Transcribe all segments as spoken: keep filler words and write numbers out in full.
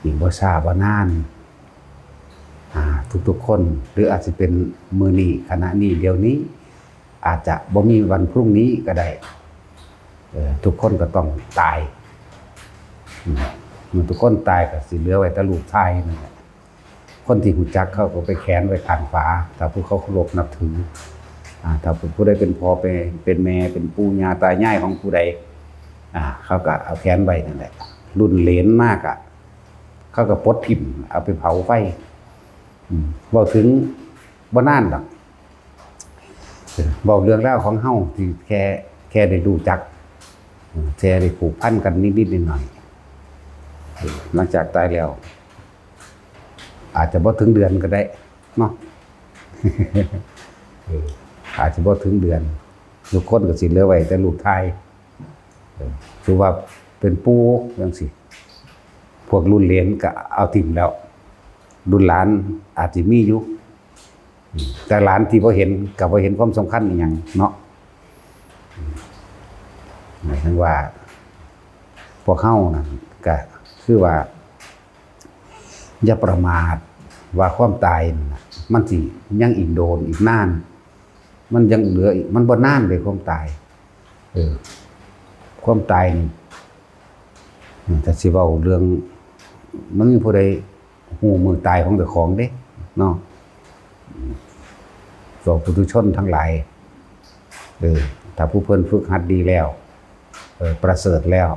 อีกบ่ช้าบ่นาน อ่า ทุกๆคน หรืออาจสิเป็นมื้อนี้ ขณะนี้ เดี๋ยวนี้ อาจจะบ่มีวันพรุ่งนี้ก็ได้ เอ่อ ทุกคนก็ต้องตาย อืม เมื่อทุกคนตายก็สิเหลือไว้แต่รูปถ่ายนั่นแหละ คนที่รู้จักเขาก็ไปแขวนไว้ข้างฝา ถ้าผู้เขาเคารพนับถือ อ่า ถ้าผู้ใดเป็นพ่อเป็น เป็นแม่ เป็นปู่ย่าตายายของผู้ใด อ่า เขาก็เอาแขวนไว้นั่นแหละ รุ่นเหลนมากอะ เขาก็ปลดถิ่ม เอาไปเผาไฟ อืม เว้าถึงบ่นานดอก เว้าเรื่องราวของเฮาที่แค่ แค่ได้รู้จัก อืม แค่ได้ผูกพันกันนิดๆหน่อยๆ หลังจากตายแล้ว อาจจะบ่ถึงเดือนก็ได้เนาะ เออ อาจจะบ่ถึงเดือน ทุกคนก็สิเหลือไว้แต่รูปถ่าย เออ ถือว่าเป็นปู่จังซี้ พวกรุ่นเหลนก็เอาถิ่มแล้ว รุ่นหลานอาจสิมีอยู่ อืม แต่หลานที่บ่เห็นก็บ่เห็นความสำคัญอีหยังเนาะ อืม หมายถึงว่า พวกเฮานั่นก็คือว่า อย่าประมาทว่าความตายนั่นน่ะ มันสิยังอีกโดนอีกนาน มันยังเหลืออีก มันบ่นานเลยความตาย เออ ความตายนี่ อืม ถ้าสิเว้าเรื่อง มันมีผู้ใดฮู้มื้อตายของเจ้าของเด้ เนาะ อืม พวกปุถุชนทั้งหลาย เออ ถ้าผู้เพิ่นฝึกหัดดีแล้ว เออ ประเสริฐแล้ว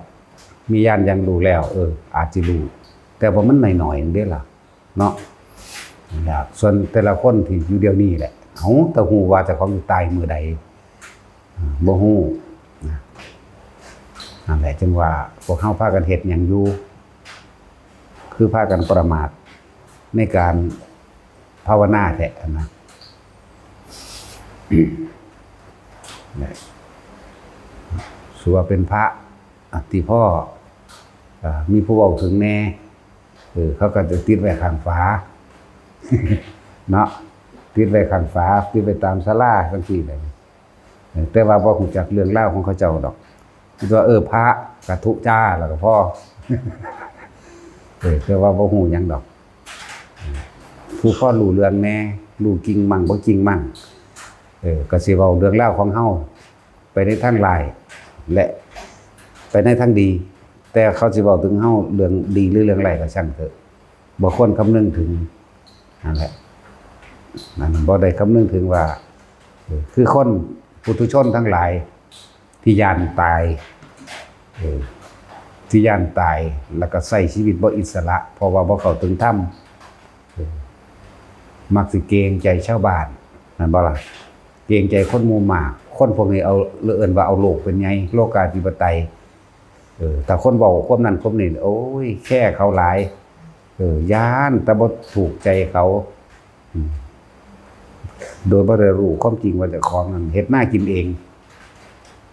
มีญาณอย่างรู้แล้ว เออ อาจสิรู้ แต่ว่ามันน้อยๆเด้ล่ะ เนาะ นั่นล่ะ ส่วนแต่ละคนที่อยู่เดี๋ยวนี้แหละ เอ้า แต่ฮู้ว่าเจ้าของสิตายมื้อใด อ่า บ่ฮู้นะ นั่นแหละ จึงว่าพวกเฮาพากันเฮ็ดหยังอยู่ คือพากันประมาทในการภาวนาแท้นะ เนี่ย ถือว่าเป็นพระ อ่ะ ที่พ่อ อ่า มีผู้เว้าถึงแน่ เออ เขาก็จะติดไว้ข้างฝา เนาะ ติดไว้ข้างฝา ติดไว้ตามศาลาจังซี้แหละ เออ แต่ว่าบ่ฮู้จักเรื่องราวของเขาเจ้าดอก คิดว่า เออ พระกะทุจ้าแล้วก็พอ เออ แต่ว่าบ่ฮู้หยังดอก ผู้พอรู้เรื่องแน่ รู้จริงมั่งบ่จริงมั่ง เออ ก็สิเว้าเรื่องราวของเฮา ไปในทางร้าย และไปในทางดี แต่เขาสิเว้าถึงเฮาเรื่องดีหรือเรื่องร้ายก็ช่างเถอะ บ่ควรคำนึงถึง นั่นแหละ นั่นบ่ได้คำนึงถึงว่า เออ คือคนปุถุชนทั้งหลาย ที่ย้านตาย เออ ที่ย้านตาย แล้วก็ใช้ชีวิตบ่อิสระ เพราะว่าบ่เข้าถึงธรรม เออ มักสิเกรงใจชาวบ้าน แม่นบ่ล่ะ เกรงใจคนหมู่มาก คนพวกนี้เอา เอิ้นว่าเอาโลกเป็นใหญ่ โลกาธิปไตย เออ ถ้าคนเว้าความนั้นความนี้ โอ้ย แคร์เขาหลาย เออ ย้านแต่บ่ถูกใจเขา อืม โดยบ่ได้รู้ความจริงว่าเจ้าของนั้นเฮ็ดนากินเอง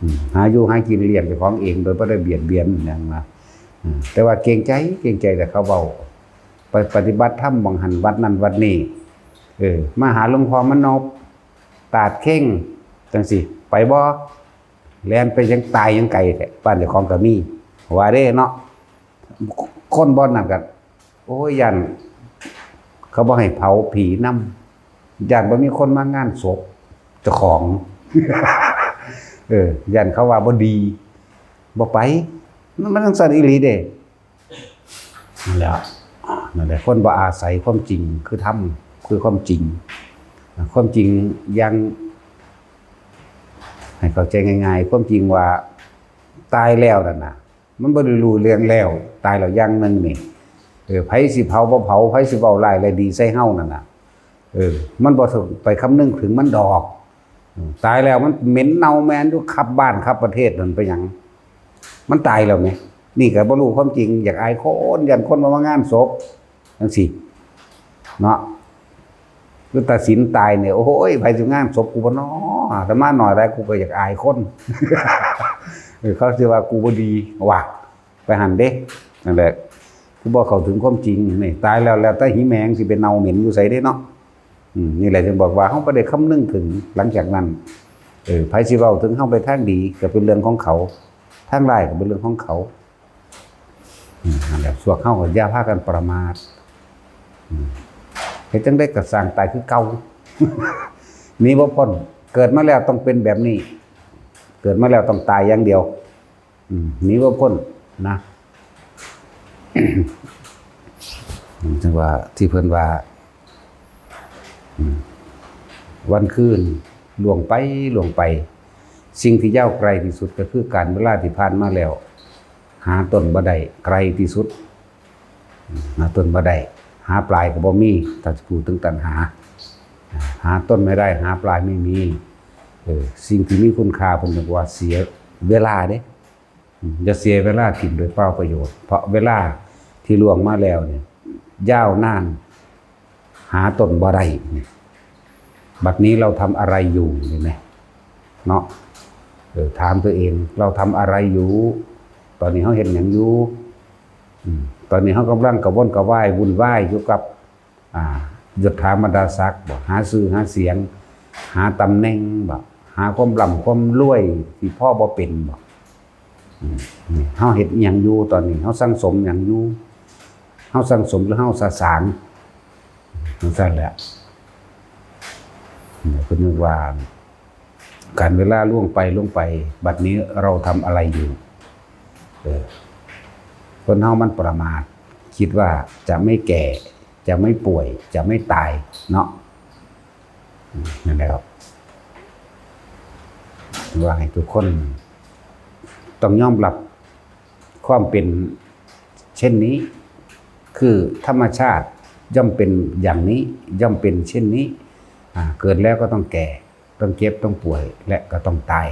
อืม หาอยู่หากินเลี้ยงเจ้าของเอง โดยบ่ได้เบียดเบียนหยังนะ อืม แต่ว่าเกรงใจ เกรงใจแต่เขาเว้า ไปปฏิบัติธรรมหม่องหั้นวัดนั้นวัดนี้ เออ มาหาหลวงพ่อมานพ ตาดเข่ง จังซี้ ไปบ่ แล่นไปยังตายยังไกลแท้ บ้านเจ้าของก็มี ว่าเด้เนาะ คนบ่อนนั่นก็ โอ้ย ย้านเขาบ่ให้เผาผีนำ ย้านบ่มีคนมางานศพเจ้าของ เออ ย้านเขาว่าบ่ดี บ่ไป มัน มันจั่งซั้นอีหลีเด้ นั่นแหละ นั่นแหละ คนบ่อาศัยความจริง คือธรรม คือความจริง ความจริงอย่าง ให้เข้าใจง่ายๆ ความจริงว่าตายแล้วนั่นน่ะ มันบ่ได้รู้เรื่องแล้ว ตายแล้วอย่างหนึ่งนี่ เออ ไผสิเผาบ่เผา ไผสิเว้าร้ายและดีใส่เฮานั่นน่ะ เออ มันบ่ต้องไปคำนึงถึงมันดอก อืม ตายแล้วมันเหม็นเน่าแมนอยู่คับบ้านคับประเทศนั่นไปหยัง มันตายแล้วแหม นี่ก็บ่รู้ความจริง อยากอายคน ย้านคนบ่มางานศพ จังซี้ เนาะ คือตาสินตายเนี่ย โอ้ย ไผสิงานศพกูบ่น้อ อาตมาน้อยหลาย กูก็อยากอายคน เออ เขาสิว่ากูบ่ดี ว่ะ ไปหั้นเด้ นั่นแหละ คือบ่เข้าถึงความจริง นี่ ตายแล้ว แล้วแต่หิแมงสิไปเน่าเหม็นอยู่ไสเด้เนาะ อืม นี่แหละจึงบอกว่าเฮาบ่ได้คำนึงถึง หลังจากนั้น เออ ไผสิเว้าถึงเฮาไปทางดีก็เป็นเรื่องของเขา ทางร้ายก็เป็นเรื่องของเขา อืมนั่นแหละ พวกเฮาก็อย่าพากันประมาท อืม เฮ็ดจั่งใด๋ก็ซ่างตายคือเก่า หนีบ่พ้น เกิดมาแล้วต้องเป็นแบบนี้ เกิดมาแล้วต้องตายอย่างเดียว อืม หนีบ่พ้นนะ จั่งว่าที่เพิ่นว่า อืม วันคืนล่วงไปล่วงไป สิ่งที่ยาวไกลที่สุดก็คือการเวลาที่ผ่านมาแล้ว หาต้นบ่ได้ ไกลที่สุด หาต้นบ่ได้ หาปลายก็บ่มี ถ้าสิพูดถึงตัณหา หาต้นไม่ได้ หาปลายไม่มี เออ สิ่งที่มีคุณค่าเพิ่นเรียกว่าเสียเวลาเด้ อืม อย่าเสียเวลาถิ่มโดยเปล่าประโยชน์ เพราะเวลาที่ล่วงมาแล้วเนี่ย ยาวนาน หาต้นบ่ได้เนี่ย บัดนี้เราทำอะไรอยู่นี่แหม เนาะ เออ ถามตัวเอง เราทำอะไรอยู่ ตอนนี้เฮาเฮ็ดหยังอยู่ อืม ตอนนี้เฮากำลังกระวนกระวายวุ่นวายอยู่กับ อ่า ยศถาบรรดาศักดิ์บ่ หาชื่อหาเสียง หาตำแหน่งบ่ หาความร่ำความรวยที่พอบ่เป็นบ่ อืม นี่ เฮาเฮ็ดอิหยังอยู่ตอนนี้ เฮาสั่งสมหยังอยู่ เฮาสั่งสมหรือเฮาสะสาง จั่งซั่นแหละ เนี่ย เพิ่นนึกว่า การเวลาล่วงไปล่วงไป บัดนี้เราทำอะไรอยู่ เออ คนเฮามันประมาท คิดว่าจะไม่แก่ จะไม่ป่วย จะไม่ตาย เนาะ อืม นั่นแหละครับ ว่าให้ทุกคนต้องยอมรับความเป็นเช่นนี้ คือธรรมชาติย่อมเป็นอย่างนี้ ย่อมเป็นเช่นนี้ อ่า เกิดแล้วก็ต้องแก่ ต้องเจ็บ ต้องป่วย และก็ต้องตาย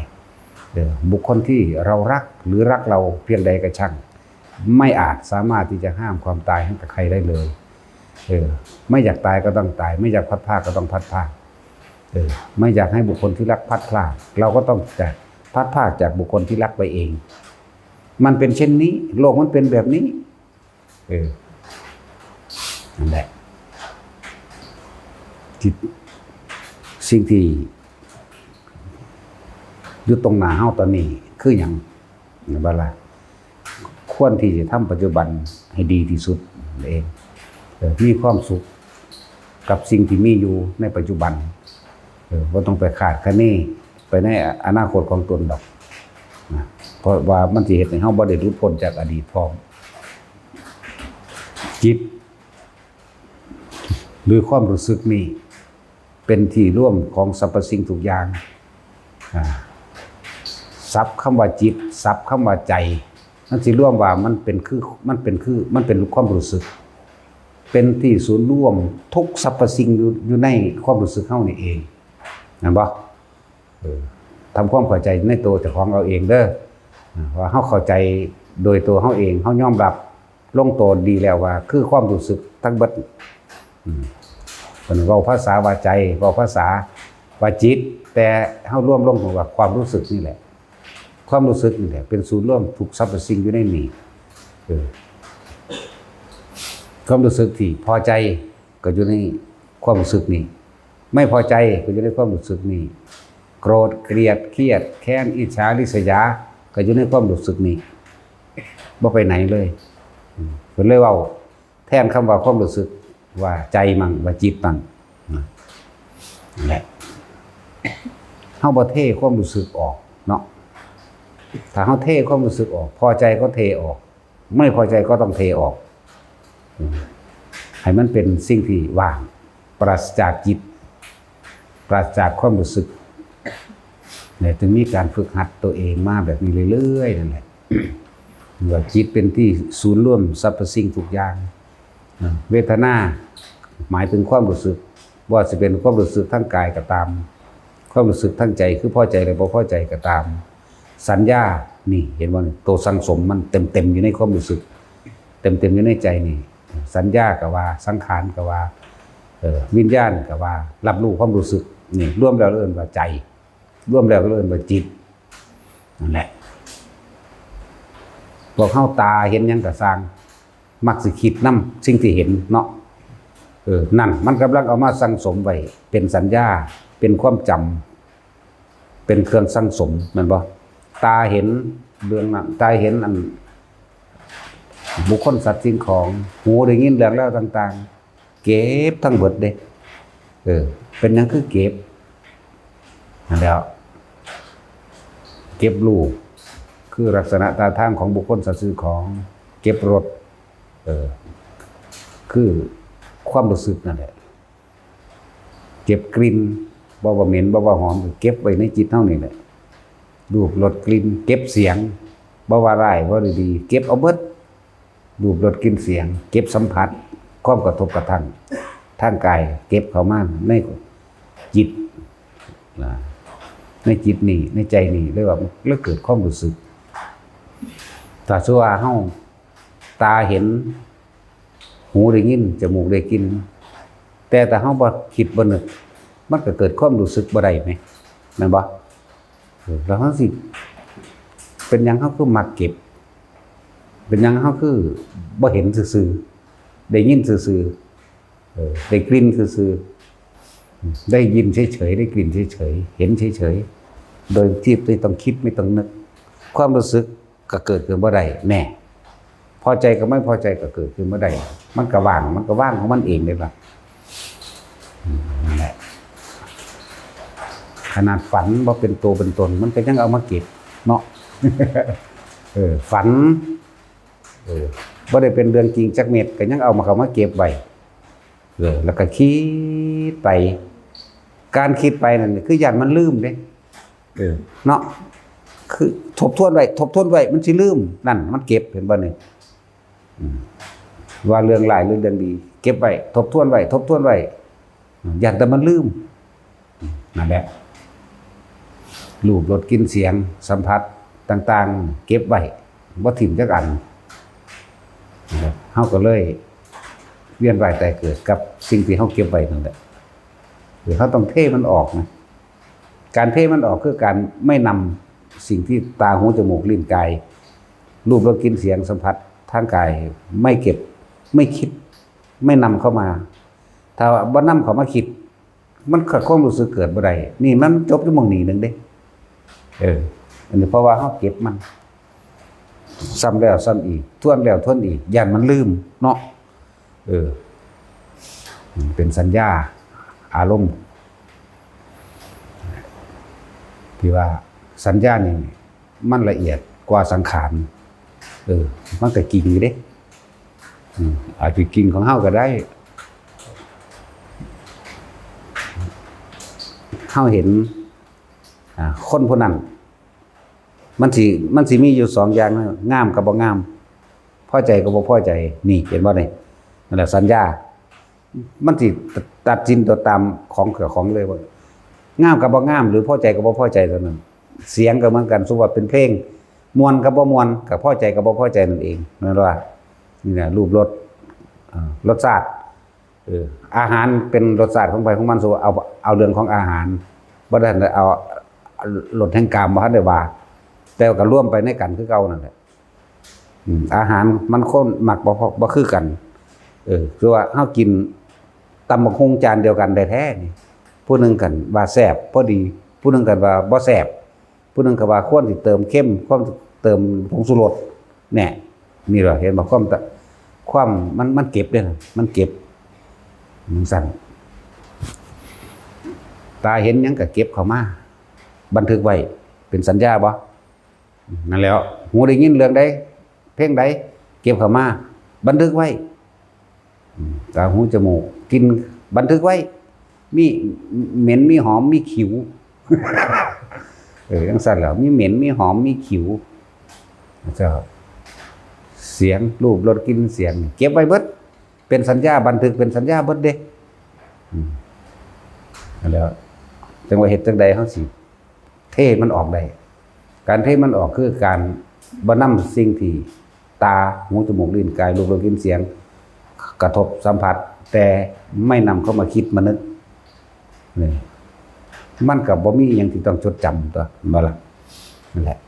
เออ บุคคลที่เรารักหรือรักเราเพียงใดก็ช่าง ไม่อาจสามารถที่จะห้ามความตายให้กับใครได้เลย เออ ไม่อยากตายก็ต้องตาย ไม่อยากพลัดพรากก็ต้องพลัดพราก เออ ไม่อยากให้บุคคลที่รักพลัดพราก เราก็ต้องจะพลัดพรากจากบุคคลที่รักไปเอง มันเป็นเช่นนี้ โลกมันเป็นแบบนี้ เออ นั่นแหละ ที่ สิ่งที่อยู่ตรงหน้าเฮาตอนนี้คือหยัง เห็นบ่ล่ะ ควรที่จะทำปัจจุบันให้ดีที่สุดนั่นเอง เออ มีความสุขกับสิ่งที่มีอยู่ในปัจจุบัน เออ บ่ต้องไปคาดคะเนไปในอนาคตของตนดอกนะ เพราะว่ามันสิเฮ็ดให้เฮาบ่ได้หลุดพ้นจากอดีตพร้อม จิต หรือความรู้สึกนี่ เป็นที่รวมของสรรพสิ่งทุกอย่าง อ่า ศัพท์คำว่าจิต ศัพท์คำว่าใจ มันสิรวมว่ามันเป็นคือ มันเป็นคือ มันเป็นความรู้สึก เป็นที่ศูนย์รวมทุกสรรพสิ่งอยู่ อยู่ในความรู้สึกเฮานี่เอง แม่นบ่ เออ ทำความเข้าใจในตัวเจ้าของเอาเองเด้อ อ่า ว่าเฮาเข้าใจโดยตัวเฮาเอง เฮายอมรับลงตัวดีแล้วว่าคือความรู้สึกทั้งเบิด อืม เพิ่นเว้าภาษาว่าใจ เว้าภาษาว่าจิต แต่เฮารวมลงว่าความรู้สึกนี่แหละ ความรู้สึกนี่แหละ เป็นศูนย์รวมทุกสรรพสิ่งอยู่ในนี้ เออ ความรู้สึกที่พอใจก็อยู่ในความรู้สึกนี้ ไม่พอใจก็อยู่ในความรู้สึกนี้ โกรธ เกลียด เครียด แค้น อิจฉา ริษยา ก็อยู่ในความรู้สึกนี้ บ่ไปไหนเลย อืม เพิ่นเลยเว้าแทนคำว่าความรู้สึกว่าใจมั่ง ว่าจิตมั่ง นะ นั่นแหละ เฮาบ่เทความรู้สึกออกเนาะ ถ้าเฮาเทความรู้สึกออก พอใจก็เทออก ไม่พอใจก็ต้องเทออก อืม ให้มันเป็นสิ่งที่ว่าง ปราศจากจิต ปราศจากความรู้สึก เนี่ย จึงมีการฝึกหัดตัวเองมาแบบนี้เรื่อยๆ นั่นแหละ ว่าจิตเป็นที่ศูนย์รวมสรรพสิ่งทุกอย่าง อ่า เวทนา หมายถึงความรู้สึก บ่ว่าสิเป็นความรู้สึกทางกายก็ตาม ความรู้สึกทางใจ คือพอใจหรือบ่พอใจก็ตาม สัญญา นี่ เห็นบ่นี่ ตัวสั่งสมมันเต็มๆ อยู่ในความรู้สึก เต็มๆ อยู่ในใจนี่ สัญญาก็ว่า สังขารก็ว่า เอ่อ วิญญาณก็ว่า รับรู้ความรู้สึก นี่ รวมแล้วเอิ้นว่าใจ รวมแล้วเอิ้นว่าจิต นั่นแหละ พวกเฮาตาเห็นหยังก็ซ่าง มักสิคิดนำสิ่งที่เห็นเนาะ เออ นั่น มันกำลังเอามาสั่งสมไว้ เป็นสัญญา เป็นความจำ เป็นเครื่องสั่งสม แม่นบ่ ตาเห็นเรื่องนั้น ตาเห็นอัน บุคคลสัตว์สิ่งของ หูได้ยินเรื่องราวต่างๆ เก็บทั้งเบิดเด้ เออ เป็นหยังคือเก็บ นั่นแหล้ว เก็บรูป คือลักษณะท่าทางของบุคคลสัตว์สิ่งของ เก็บรส เออ คือความรู้สึกนั่นแหละ เก็บกลิ่น บ่ว่าเหม็น บ่ว่าหอม ก็เก็บไว้ในจิตเฮานี่แหละ รูป รส กลิ่น เก็บเสียง บ่ว่าร้าย บ่ดี เก็บเอาเบิด รูป รส กลิ่น เสียง เก็บสัมผัส ความกระทบกระทั่ง ทางกาย เก็บเข้ามาในจิต นะ ในจิตนี่ ในใจนี่ เรียกว่า แล้วเกิดความรู้สึก ถ้าสมมุติว่าเฮา ตาเห็น หูได้ยิน จมูกได้กลิ่น แต่ถ้าเฮาบ่คิดบ่นึก มันก็เกิดความรู้สึกบ่ได้แหม แม่นบ่ เออ แล้วเฮาสิ เป็นหยังเฮาคือมักเก็บ เป็นหยังเฮาคือบ่เห็นซื่อๆ ได้ยินซื่อๆ เออ ได้กลิ่นซื่อๆ ได้ยินเฉยๆ ได้กลิ่นเฉยๆ เห็นเฉยๆ โดยที่ไม่ต้องคิดไม่ต้องนึก ความรู้สึกก็เกิดขึ้นบ่ได้แน่ พอใจกับไม่พอใจก็เกิดขึ้นบ่ได้ มันก็ว่าง มันก็ว่างของมันเองเลยล่ะ อืม นั่นแหละ ขนาดฝันบ่เป็นตัวเป็นตน มันก็ยังเอามาเก็บเนาะ เออ ฝัน เออ บ่ได้เป็นเรื่องจริงจักเม็ด ก็ยังเอามา เข้ามาเก็บไว้ เออ แล้วก็คิดไป การคิดไปนั่นคือย้านมันลืมเด้ เออ เนาะ คือทบทวนไว้ ทบทวนไว้ มันสิลืม นั่น มันเก็บ เห็นบ่นี่ อืม ว่าเรื่องร้ายหรือเรื่องดี เก็บไว้ ทบทวนไว้ ทบทวนไว้ ย้านแต่มันลืม นั่นแหละ รูป รส กลิ่น เสียง สัมผัสต่างๆ เก็บไว้ บ่ถิ่มจักอัน เฮาก็เลยเวียนว่ายตายเกิดกับสิ่งที่เฮาเก็บไว้นั่นแหละ คือเฮาต้องเทมันออกนะ การเทมันออกคือการไม่นำสิ่งที่ตา หู จมูก ลิ้น กาย รูป รส กลิ่น เสียง สัมผัสทางกาย ไม่เก็บ ไม่คิด ไม่นำเข้ามา ถ้าบ่นำเข้ามาคิด มันก็ความรู้สึกเกิดบ่ได้ นี่มันจบอยู่หม่องนี้หนึ่งเด้ เออ อันนี้เพราะว่าเฮาเก็บมัน ซ้ำแล้วซ้ำอีก ทวนแล้วทวนอีก ย้านมันลืมเนาะ เออ เป็นสัญญาอารมณ์ ที่ว่าสัญญานี่มันละเอียดกว่าสังขาร เออ มันก็จริงอยู่เด้ อืม อาจจะจริงของเฮาก็ได้ เฮาเห็น อ่า คนผู้นั้น มันสิ มันสิมีอยู่สองอย่างนะ งามกับบ่งาม พอใจกับบ่พอใจ นี่ เห็นบ่นี่ นั่นแหละสัญญา มันสิตัดสินตัวตามของเจ้าของเลยว่า งามกับบ่งาม หรือพอใจกับบ่พอใจเท่านั้น เสียงก็เหมือนกัน สมมุติว่าเป็นเพลง ม่วนกับบ่ม่วน ก็พอใจกับบ่พอใจนั่นเอง นั่นว่า นี่นะ รูป รส อ่า รสชาติ เออ อาหารเป็นรสชาติของไผของมัน สมมุติเอา เอาเรื่องของอาหาร บ่ได้เอา รสแห่งกาม บ่ทันได้ว่า แต่ว่าก็รวมไปในกันคือเก่านั่นแหละ อืม อาหารมันคนมักบ่พอ บ่คือกัน เออ คือว่าเฮากินตำบักหุ่งจานเดียวกันแท้ๆ นี่ ผู้หนึ่งก็ว่าแซ่บพอดี ผู้หนึ่งก็ว่าบ่แซ่บ ผู้หนึ่งก็ว่าควรสิเติมเค็ม ควรสิเติมผงชูรส แน่ นี่ล่ะ เห็นบ่ ความตะ ความมัน มันเก็บเด้นะ มันเก็บ จั่งซั้น ตาเห็นหยังก็เก็บเข้ามา บันทึกไว้ เป็นสัญญาบ่ นั่นแหล้ว หูได้ยินเรื่องใด เพลงใด เก็บเข้ามา บันทึกไว้ อืม ตา หู จมูก กลิ่น บันทึกไว้ มีเหม็น มีหอม มีขิว เออ จั่งซั้นแหล้ว มีเหม็น มีหอม มีขิว เจ้า เสียง รูป รส กลิ่น เสียง เก็บไว้เบิด เป็นสัญญา บันทึกเป็นสัญญาเบิดเด้ อืม นั่นแหล้ว จั่งว่าเฮ็ดจั่งใดเฮาสิ เทมันออกได้ การเทมันออกคือการบ่นำสิ่งที่ตา หู จมูก ลิ้น กาย รูป รส กลิ่น เสียง กระทบสัมผัส แต่ไม่นำเข้ามาคิดมานึก นี่ มันก็บ่มีอิหยังที่ต้องจดจำตั๊ว แม่นบ่ล่ะ นั่นแหละ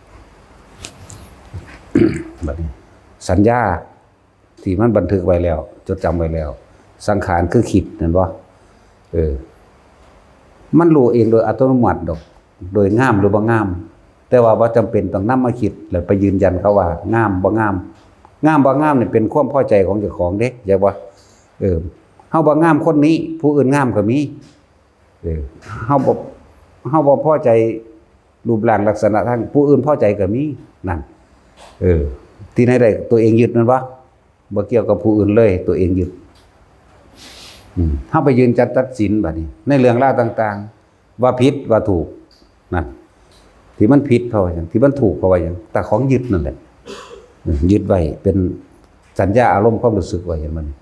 บัดนี้ สัญญา ที่มันบันทึกไว้แล้ว จดจำไว้แล้ว สังขารคือคิด แม่นบ่ เออ มันรู้เองโดยอัตโนมัติดอก โดยงามหรือบ่งาม แต่ว่าบ่จำเป็นต้องนำมาคิด แล้วไปยืนยันเขาว่างามบ่งาม งามบ่งามนี่เป็นความพอใจของเจ้าของเด้ ใช่ปะ? เออ เฮาบ่งามคนนี้ ผู้อื่นงามก็มี เออ เฮาบ่ เฮาบ่พอใจรูปร่างลักษณะทาง ผู้อื่นพอใจก็มี นั่น เออ ที่ไหนได้ตัวเองยึดมันวะ บ่เกี่ยวกับผู้อื่นเลย ตัวเองยึด อืม เฮาไปยืนจัดตัดสินบัดนี้ ในเรื่องราวต่างๆ ว่าผิดว่าถูก นั่น ที่มันผิดเขาว่าหยัง ที่มันถูกเขาว่าหยัง แต่ของยึดนั่นแหละ อืม ยึดไว้เป็นสัญญาอารมณ์ความรู้สึกไว้ เห็นบ่นี่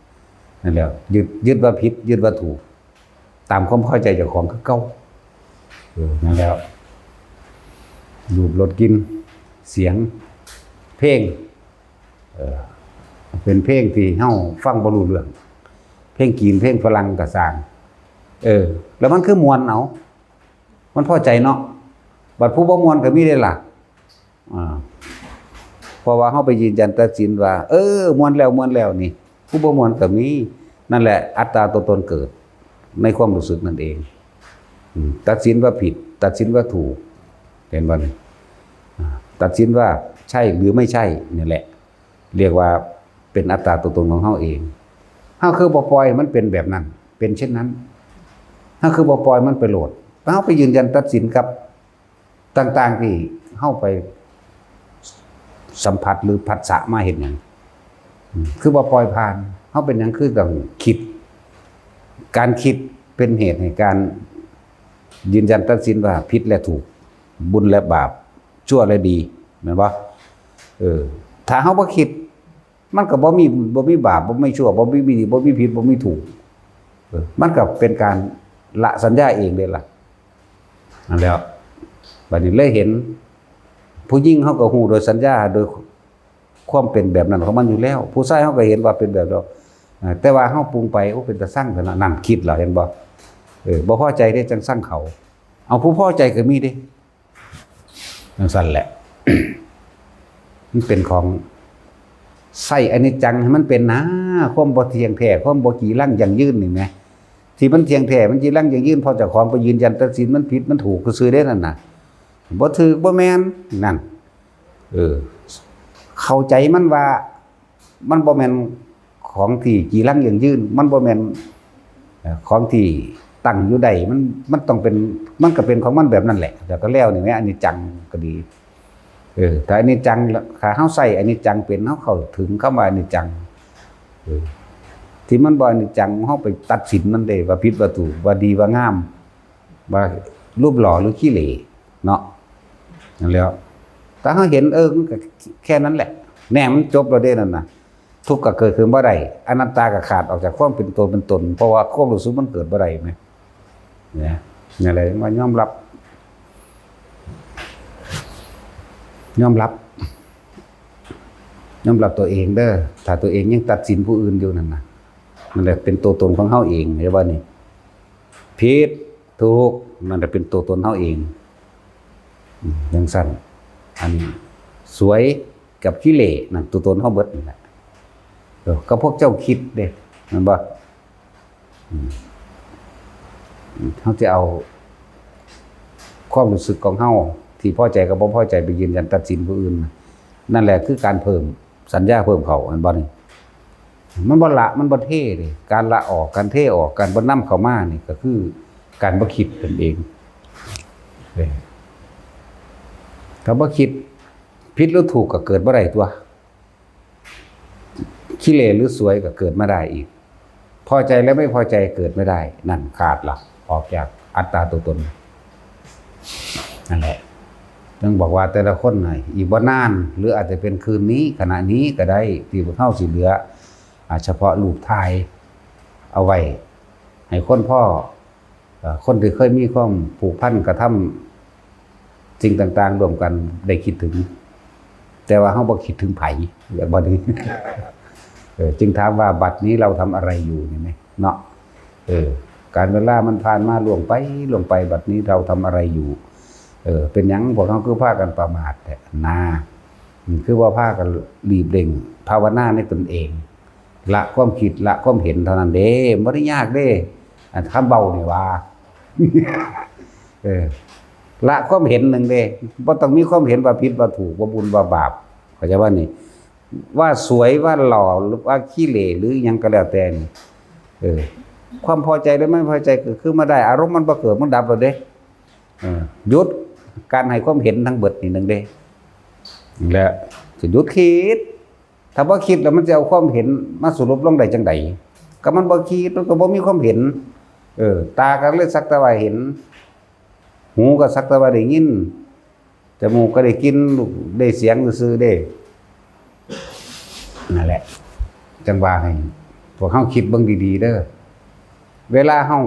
นั่นแหละ ยึด ยึดว่าผิด ยึดว่าถูก ตามความพอใจเจ้าของคือเก่า เออ นั่นแหละ รูป รส กลิ่น เสียง เพลง เออ เป็นเพลงที่เฮาฟังบ่รู้เรื่อง เพลงจีน เพลงฝรั่งก็ซ่าง เออ แล้วมันคือม่วนเอา มันพอใจเนาะ บัดผู้บ่ม่วนก็มีเด้ล่ะ อ่า เพราะว่าเฮาไปยืนยันตัดสินว่า เออ ม่วนแล้ว ม่วนแล้วนี่ ผู้บ่ม่วนก็มี นั่นแหละ อัตตาตัวตนเกิดในความรู้สึกนั่นเอง อืม ตัดสินว่าผิด ตัดสินว่าถูก เห็นบ่นี่? อ่า ตัดสินว่าใช่หรือไม่ใช่ นี่แหละ เรียกว่าเป็นอัตตาตัวตนของเฮาเอง เฮาคือบ่ปล่อยให้มันเป็นแบบนั้น เป็นเช่นนั้น เฮาคือบ่ปล่อยมันไปโลด เฮาไปยืนยันตัดสินกับต่างๆที่เฮาไปสัมผัสหรือผัสสะมาเฮ็ดหยัง อืม คือบ่ปล่อยผ่าน เฮาเป็นหยังคือต้องคิด การคิดเป็นเหตุให้การยืนยันตัดสินว่าผิดและถูก บุญและบาป ชั่วและดี แม่นบ่? เออ ถ้าเฮาบ่คิด มันก็บ่มี บ่มีบาป บ่มีชั่ว บ่มีดี บ่มีผิด บ่มีถูก เออ มันก็เป็นการละสัญญาเองเด้ล่ะ นั่นแหล้ว บัดนี้เลยเห็น ผู้หญิงเฮาก็ฮู้โดยสัญญา โดยความเป็นแบบนั้นของมันอยู่แล้ว ผู้ชายเฮาก็เห็นว่าเป็นแบบนั้น อ่า แต่ว่าเฮาปรุงไป โอ้ เป็นตาซังแท้เนาะ นั่นคิดแล้ว เห็นบ่? เออ บ่พอใจเด้ จั่งซังเขา เอา ผู้พอใจก็มีเด้ จั่งซั้นแหละ มันเป็นของ ใช้อนิจจังให้มันเป็นนะ ความบ่เที่ยงแท้ ความบ่จีรังยั่งยืนนี่แหม ที่มันเที่ยงแท้ มันจีรังยั่งยืน เพราะเจ้าของไปยืนยันตัดสินมันผิดมันถูกซื่อๆเด้นั่นน่ะ บ่ถูกบ่แม่น นั่น เออ เข้าใจมันว่า มันบ่แม่นของที่จีรังยั่งยืน มันบ่แม่น เอ่อ ของที่ตั้งอยู่ได้ มัน มันต้องเป็น มันก็เป็นของมันแบบนั้นแหละ แล้วก็แล้วนี่แหม อนิจจังก็ดี เออ ถ้าอนิจจัง ถ้าเฮาใช้อนิจจังเป็น เฮาเข้าถึงคำว่าอนิจจัง เออ ที่มันบ่อนิจจัง เฮาไปตัดสินมันเด้ ว่าผิดว่าถูก ว่าดีว่างาม ว่ารูปหล่อหรือขี้เหร่เนาะ นั่นแหล้ว ถ้าเฮาเห็น เออ มันก็แค่นั้นแหละ แน่ มันจบแล้วเด้นั่นน่ะ ทุกข์ก็เกิดขึ้นบ่ได้ อนัตตาก็ขาดออกจากความเป็นตัวเป็นตน เพราะว่าความรู้สึกมันเกิดบ่ได้แหม เนี่ย นั่นแหละ ว่ายอมรับ ยอมรับ ยอมรับตัวเองเด้อ ถ้าตัวเองยังตัดสินผู้อื่นอยู่นั่นน่ะ นั่นแหละเป็นตัวตนของเฮาเอง เห็นบ่นี่? ผิด ถูก นั่นแหละเป็นตัวตนเฮาเอง อืม จั่งซั้น อันสวยกับขี้เหร่นั่นตัวตนเฮาเบิดนั่นแหละ เออ ก็พวกเจ้าคิดเด้ แม่นบ่? อืม เฮาสิเอาความรู้สึกของเฮาที่พอใจกับบ่พอใจไปยืนยันตัดสินผู้อื่น นั่นแหละคือการเพิ่มสัญญาเพิ่มเข้า แม่นบ่นี่? มันบ่ละ มันบ่เทเด้ การละออก การเทออก การบ่นำเข้ามานี่ก็คือการบ่คิดนั่นเอง เออ ถ้าบ่คิด ผิดหรือถูกก็เกิดบ่ได้ตั่ว ขี้เหร่หรือสวยก็เกิดไม่ได้อีก พอใจและไม่พอใจเกิดไม่ได้ นั่นขาดละ ออกจากอัตตาตัวตน นั่นแหละ ต้องบอกว่าแต่ละคนน่ะ อีกบ่นาน หรืออาจจะเป็นคืนนี้ ขณะนี้ก็ได้ ที่พวกเฮาสิเหลือ อ่า เฉพาะรูปถ่ายเอาไว้ ให้คนพอ เอ่อ คนที่เคยมีความผูกพันกระทำสิ่งต่างๆร่วมกันได้คิดถึง แต่ว่าเฮาบ่คิดถึงไผ แบบบ่นี้ เออ จึงถามว่าบัดนี้เราทำอะไรอยู่นี่แหมเนาะ เออ การเวลามันผ่านมาล่วงไป ล่วงไป บัดนี้เราทำอะไรอยู่ เออ เป็นหยังพวกเฮาคือพากันประมาทแท้นะ อืม คือว่าพากันหลีบเล่งภาวนาในตนเอง ละความคิด ละความเห็นเท่านั้นเด้ บ่ได้ยากเด้ อันคำเว้านี่ว่า เออ ละความเห็นหนึ่งเด้ บ่ต้องมีความเห็นว่าผิดว่าถูก ว่าบุญว่าบาป เข้าใจบ่นี่? ว่าสวยว่าหล่อหรือว่าขี้เหร่หรือหยังก็แล้วแต่นี่ เออ ความพอใจหรือไม่พอใจเกิดขึ้นมาได้ อารมณ์มันบ่เกิดมันดับแล้วเด้ เออ หยุดการให้ความเห็นทั้งเบิดนี่หนึ่งเด้ และจะหยุดคิด ถ้าบ่คิดแล้วมันจะเอาความเห็นมาสรุปลงได้จังใด ก็มันบ่คิดมันก็บ่มีความเห็น เออ ตาก็เลยสักแต่ว่าเห็น หูก็สักแต่ว่าได้ยิน จมูกก็ได้กลิ่น ได้เสียงซื่อๆเด้ นั่นแหละ จังว่าให้พวกเฮาคิดเบิ่งดีๆเด้อ เวลาเฮา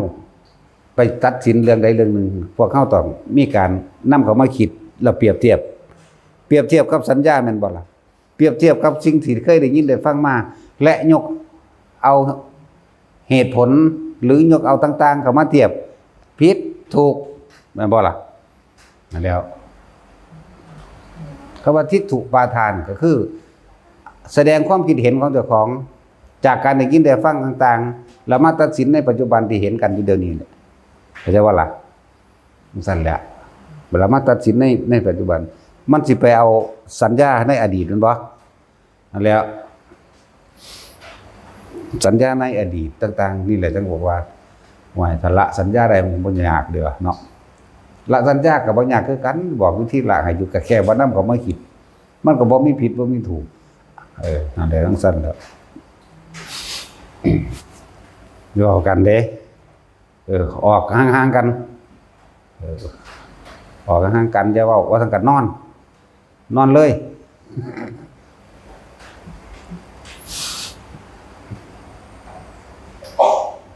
ไปตัดสินเรื่องใดเรื่องหนึ่ง พวกเฮาต้องมีการนำเข้ามาคิดแล้วเปรียบเทียบ เปรียบเทียบกับสัญญาแม่นบ่ล่ะ เปรียบเทียบกับสิ่งที่เคยได้ยินได้ฟังมา และยกเอาเหตุผล หรือยกเอาต่างๆเข้ามาเทียบ ผิดถูก แม่นบ่ล่ะ นั่นแล้ว คำว่าทิฏฐุปาทานก็คือ แสดงความคิดเห็นของเจ้าของ จากการได้ยินได้ฟังต่างๆ แล้วมาตัดสินในปัจจุบันที่เห็นกันอยู่เดี๋ยวนี้เนี่ย เข้าใจว่าล่ะ? จั่งซั่นแหละ เวลามาตัดสินใน ในปัจจุบัน มันสิไปเอาสัญญาในอดีตแม่นบ่? นั่นแหละ สัญญาในอดีตต่างๆ นี่แหละจั่งบอกว่า โอ้ย ถ้าละสัญญาได้มันบ่ยากเด้อเนาะ ละสัญญาก็บ่ยากคือกัน บอกวิธีละให้อยู่ ก็แค่บ่นำเข้ามาคิด มันก็บ่มีผิดบ่มีถูก เออ นั่นแหละจั่งซั่นแหละ เว้ากันเด้ เออ ออกห่างๆกัน เออ ออกห่างๆกัน อย่าเว้า ว่าซั่นก็นอน นอนเลย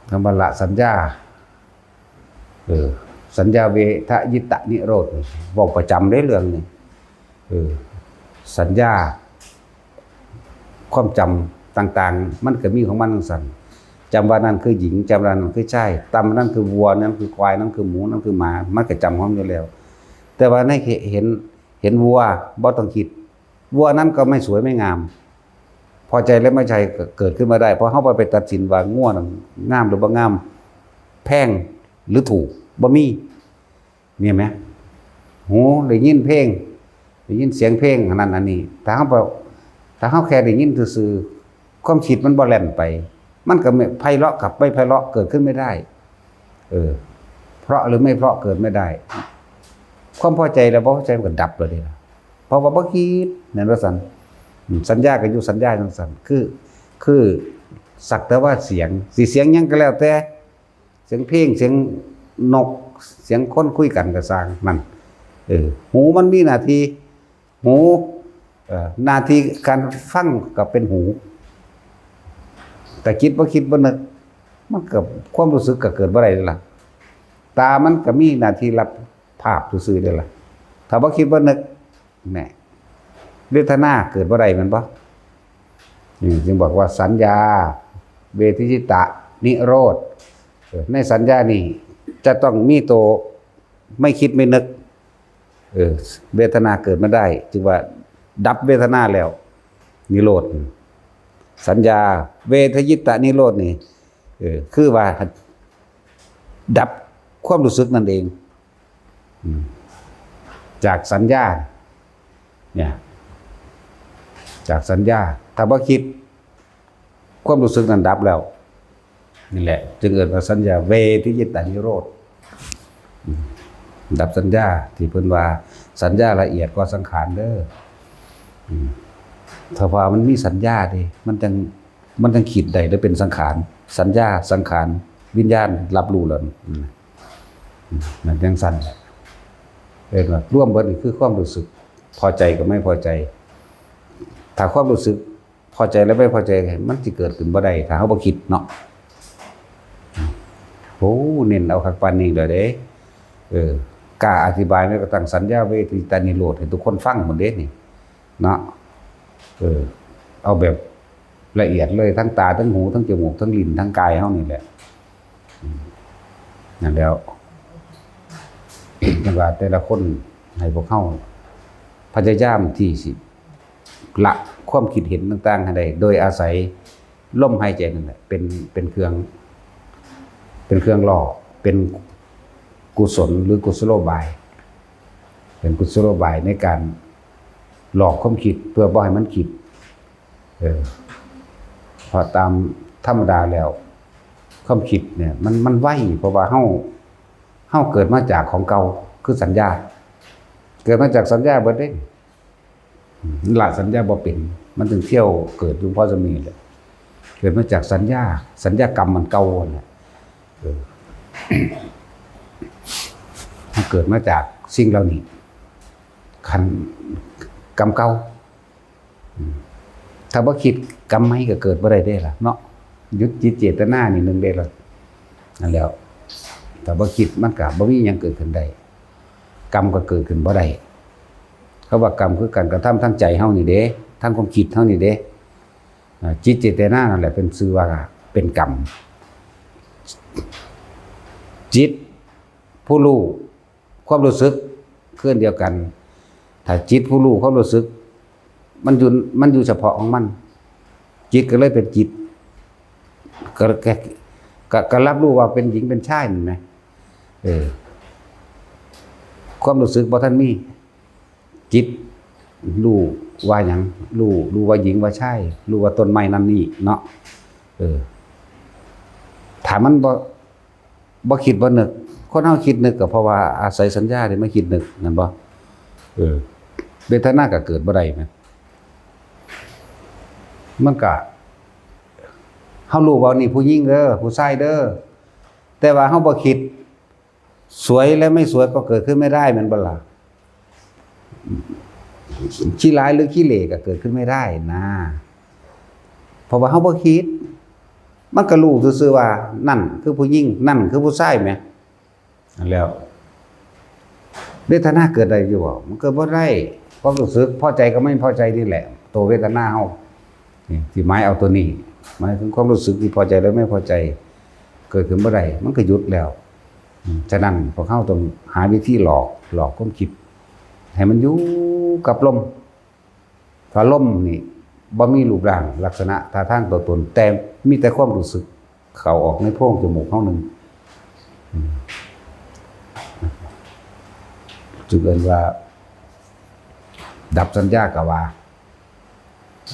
คำว่าละสัญญา เออ สัญญาเวทยิตนิโรธ เว้าประจำเด้เรื่องนี้ เออ สัญญา ความจำต่างๆ มันก็มีของมันจั่งซั้น จำว่านั่นคือหญิง จำว่านั่นคือชาย จำว่านั่นคือวัว นั่นคือควาย นั่นคือหมู นั่นคือหมา มันก็จำของมันอยู่แล้ว แต่ว่าในเห็น เห็นวัว บ่ต้องคิด วัวนั้นก็ไม่สวยไม่งาม พอใจและไม่ใช่ก็เกิดขึ้นมาได้ เพราะเฮาบ่ไปตัดสินว่างัวนั้นงามหรือบ่งาม แพงหรือถูก บ่มี เนี่ยไหม หูได้ยินเพลง ได้ยินเสียงเพลงอันนั้นอันนี้ ถ้าเฮาบ่ ถ้าเฮาแค่ได้ยินซื่อๆ ความคิดมันบ่แล่นไป มันก็ไม่ไพเราะกับไม่ไพเราะเกิดขึ้นไม่ได้ เออ เพราะหรือไม่เพราะเกิดไม่ได้ ความพอใจและบ่พอใจมันก็ดับเลยเด้ล่ะ เพราะว่าบ่คิด แม่นว่าซั่น อืม สัญญาก็อยู่สัญญาจั่งซั้น คือ คือสักแต่ว่าเสียง สิเสียงหยังก็แล้วแต่ เสียงเพลง เสียงนก เสียงคนคุยกันก็ซ่าง นั่น เออ หูมันมีหน้าที่ หู เอ่อ หน้าที่การฟังก็เป็นหู แต่คิดบ่คิดบ่นึก มันก็ ความรู้สึกก็เกิดบ่ได้เลยล่ะ ตามันก็มีหน้าที่รับภาพซื่อๆเด้ล่ะ ถ้าบ่คิดบ่นึก แหม เวทนาเกิดบ่ได้แม่นบ่? นี่จึงบอกว่าสัญญา เวทยิตนิโรธ เออ ในสัญญานี่จะต้องมีตัวไม่คิดไม่นึก เออ เวทนาเกิดมาได้ จึงว่าดับเวทนาแล้ว นิโรธ สัญญา เวทยิตนิโรธนี่ เออ คือว่าดับความรู้สึกนั่นเอง อืม จากสัญญา เนี่ย จากสัญญา ถ้าบ่คิด ความรู้สึกนั้นดับแล้ว นี่แหละ จึงเอิ้นว่าสัญญาเวทยิตานิโรธ อืม ดับสัญญา ที่เพิ่นว่าสัญญาละเอียดกว่าสังขารเด้อ อืม ถ้าว่ามันมีสัญญาเด้ มันจั่ง มันจั่งคิดได้ หรือเป็นสังขาร สัญญา สังขาร วิญญาณ รับรู้แล้ว อืม อืม มันจั่งซั่นแหละ เอิ้นว่ารวมเบิดนี่คือความรู้สึก พอใจกับไม่พอใจ ถ้าความรู้สึกพอใจและไม่พอใจ มันสิเกิดขึ้นบ่ได้ ถ้าเฮาบ่คิดเนาะ โอ้ เน้นเอาคักปานนี้เลยเด้ เออ กล้าอธิบายแม้กระทั่งสัญญาเวทยิตานิโรธให้ทุกคนฟังหมดเด้นี่ เนาะ เออ เอาแบบละเอียดเลย ทั้งตา ทั้งหู ทั้งจมูก ทั้งลิ้น ทั้งกายเฮานี่แหละ อืม นั่นแล้ว จั่งว่าแต่ละคนให้พวกเฮาพยายามที่สิละความคิดเห็นต่างๆให้ได้ โดยอาศัยลมหายใจนั่นแหละ เป็น เป็นเครื่อง เป็นเครื่องหล่อ เป็นกุศลหรือกุศโลบาย เป็นกุศโลบายในการหลอกความคิดเพื่อบ่ให้มันคิด เออ เพราะตามธรรมดาแล้ว ความคิดเนี่ย มัน มันไว เพราะว่าเฮา เฮาเกิดมาจากของเก่า คือสัญญา เกิดมาจากสัญญาเบิดเด้ อืม ละสัญญาบ่เป็น มันจึงเที่ยวเกิดอยู่พอสมีแหละ เกิดมาจากสัญญา สัญญากรรมมันเก่านั่นแหละ เออ มันเกิดมาจากสิ่งเหล่านี้ คันกรรมเก่า อืม ถ้าบ่คิดกรรมใหม่ก็เกิดบ่ได้เด้ล่ะเนาะ หยุดจิตเจตนานี่หนึ่งเด้ล่ะ นั่นแหล้ว ถ้าบ่คิดมันก็บ่มีหยังเกิดขึ้นได้ กรรมก็เกิดขึ้นบ่ได้ เขาว่ากรรมคือการกระทำทางใจเฮานี่เด้ ทางความคิดเฮานี่เด้ อ่า จิตเจตนานั่นแหละเป็นชื่อว่าเป็นกรรม จิตผู้รู้ ความรู้สึกคืออันเดียวกัน ถ้าจิตผู้รู้ความรู้สึก มันอยู่ มันอยู่เฉพาะของมัน จิตก็เลยเป็นจิต ก็ ก็ ก็ ก็รับรู้ว่าเป็นหญิงเป็นชายนั่นแหม เออ ความรู้สึกบ่ทันมี จิตรู้ว่าหยัง รู้ รู้ว่าหญิงว่าชาย รู้ว่าต้นไม้นั่นนี่เนาะ เออ ถ้ามันบ่ บ่คิดบ่นึก คนเฮาคิดนึกก็เพราะว่าอาศัยสัญญาที่มาคิดนึก แม่นบ่ เออ เวทนาก็เกิดบ่ได้แม่น มันก็ เฮารู้ว่านี่ผู้หญิงเด้อ ผู้ชายเด้อ แต่ว่าเฮาบ่คิด สวยและไม่สวยก็เกิดขึ้นไม่ได้แม่นบ่ล่ะ ขี้ร้ายหรือขี้เหร่ก็เกิดขึ้นไม่ได้นะ เพราะว่าเฮาบ่คิด มันก็รู้ซื่อๆว่า นั่นคือผู้หญิง นั่นคือผู้ชายแหม นั่นแหล้ว เวทนาเกิดได้อยู่บ่ มันเกิดบ่ได้ ความรู้สึกพอใจกับไม่พอใจนี่แหละ ตัวเวทนาเฮา นี่ที่หมายเอาตัวนี้ หมายถึงความรู้สึกที่พอใจและไม่พอใจ เกิดขึ้นบ่ได้ มันก็หยุดแล้ว อืม ฉะนั้นพวกเฮาต้องหาวิธีหลอก หลอกความคิด ให้มันอยู่กับลม ถ้าลมนี่บ่มีรูปร่างลักษณะท่าทางตัวตน แต่มีแต่ความรู้สึกเข้าออกในโพรงจมูกเฮาหนึ่ง อืม จึงเอิ้นว่า ดับสัญญาก็ว่า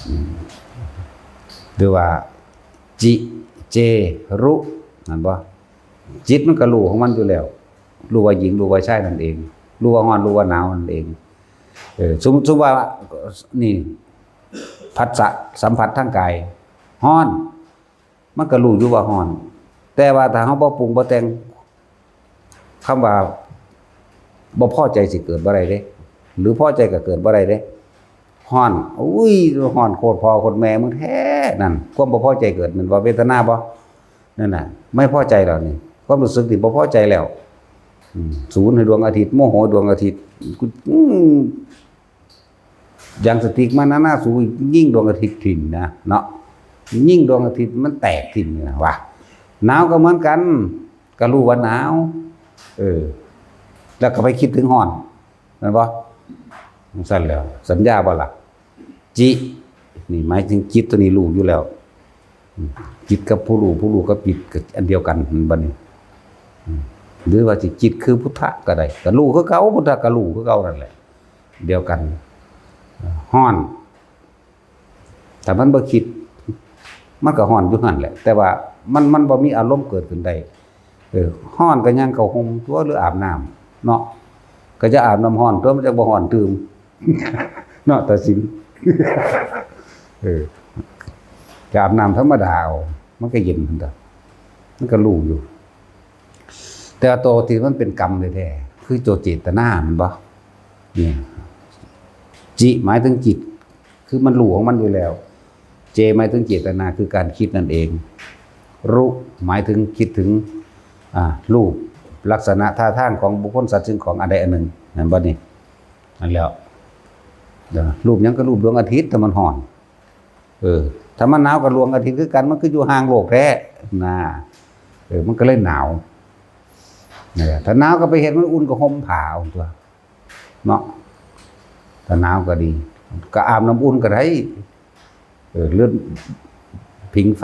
อืม หรือว่า จิ เจ รุ นั่นบ่ จิตมันก็รู้ของมันอยู่แล้ว รู้ว่าหญิง รู้ว่าชายนั่นเอง รู้ว่าร้อน รู้ว่าหนาวนั่นเอง เออ สมมุติ สมมุติว่า นี่ ผัสสะสัมผัสทางกาย ร้อน มันก็รู้อยู่ว่าร้อน แต่ว่าถ้าเฮาบ่ปรุงบ่แต่ง คำว่าบ่พอใจสิเกิดบ่ได้เด้ หรือพอใจก็เกิดบ่ได้เด้ ร้อน อุ้ย ร้อนโคตรพ่อโคตรแม่มึงแท้ นั่น ความบ่พอใจเกิด แม่นบ่ เวทนาบ่ นั่นน่ะ ไม่พอใจแล้วนี่ ความรู้สึกนี่บ่พอใจแล้ว อืม สูนให้ดวงอาทิตย์ โมโหดวงอาทิตย์ กู อืม ยางสติ๊กมาหนาๆ สูยิงดวงอาทิตย์ถิ่มนะ เนาะ ยิงดวงอาทิตย์มันแตกถิ่มนี่นะวะ หนาวก็เหมือนกัน ก็รู้ว่าหนาว เออ แล้วก็ไปคิดถึงร้อน แม่นบ่ จั่งซั้นแหล้ว สัญญาบ่ล่ะ จิ นี่หมายถึงจิตตัวนี้รู้อยู่แล้ว อืม จิตกับผู้รู้ ผู้รู้กับจิตก็อันเดียวกัน บัดนี้ อืม หรือว่าสิจิตคือพุทธะก็ได้ ก็รู้คือเก่า พุทธะก็รู้คือเก่านั่นแหละ เดียวกัน ร้อน ถ้ามันบ่คิด มันก็ร้อนอยู่หั่นแหละ แต่ว่ามัน มันบ่มีอารมณ์เกิดขึ้นได้ เออ ร้อนก็ย่างเข้าห่มตั๊ว หรืออาบน้ำเนาะ ก็จะอาบน้ำร้อนตั๊ว มันจะบ่ร้อนตื่ม เนาะ ตัดสิน เออ ก็อาบน้ำธรรมดาเอา มันก็เย็นหั่นตั๊ว มันก็รู้อยู่ แต่ว่าตัวที่มันเป็นกรรมแท้ๆ คือตัวเจตนา แม่นบ่ เนี่ย จิ หมายถึงจิต คือมันรู้ของมันอยู่แล้ว เจ หมายถึงเจตนา คือการคิดนั่นเอง รุ หมายถึงคิดถึง อ่า รูป ลักษณะท่าทางของบุคคลสัตว์สิ่งของอันใดอันหนึ่ง นั่นบ่นี่ นั่นแหล้ว เดี๋ยวนะ รูปหยังก็รูปดวงอาทิตย์ แต่มันฮ้อน เออ ถ้ามันหนาวก็ดวงอาทิตย์คือกัน มันคืออยู่ห่างโลกแท้ นะ เออ มันก็เลยหนาว เนี่ย ถ้าหนาวก็ไปเฮ็ดมันอุ่นก็ห่มผ้าเอาตั๊ว เนาะ ถ้าหนาวก็ดี ก็อาบน้ำอุ่นก็ได้ เออ หรือผิงไฟ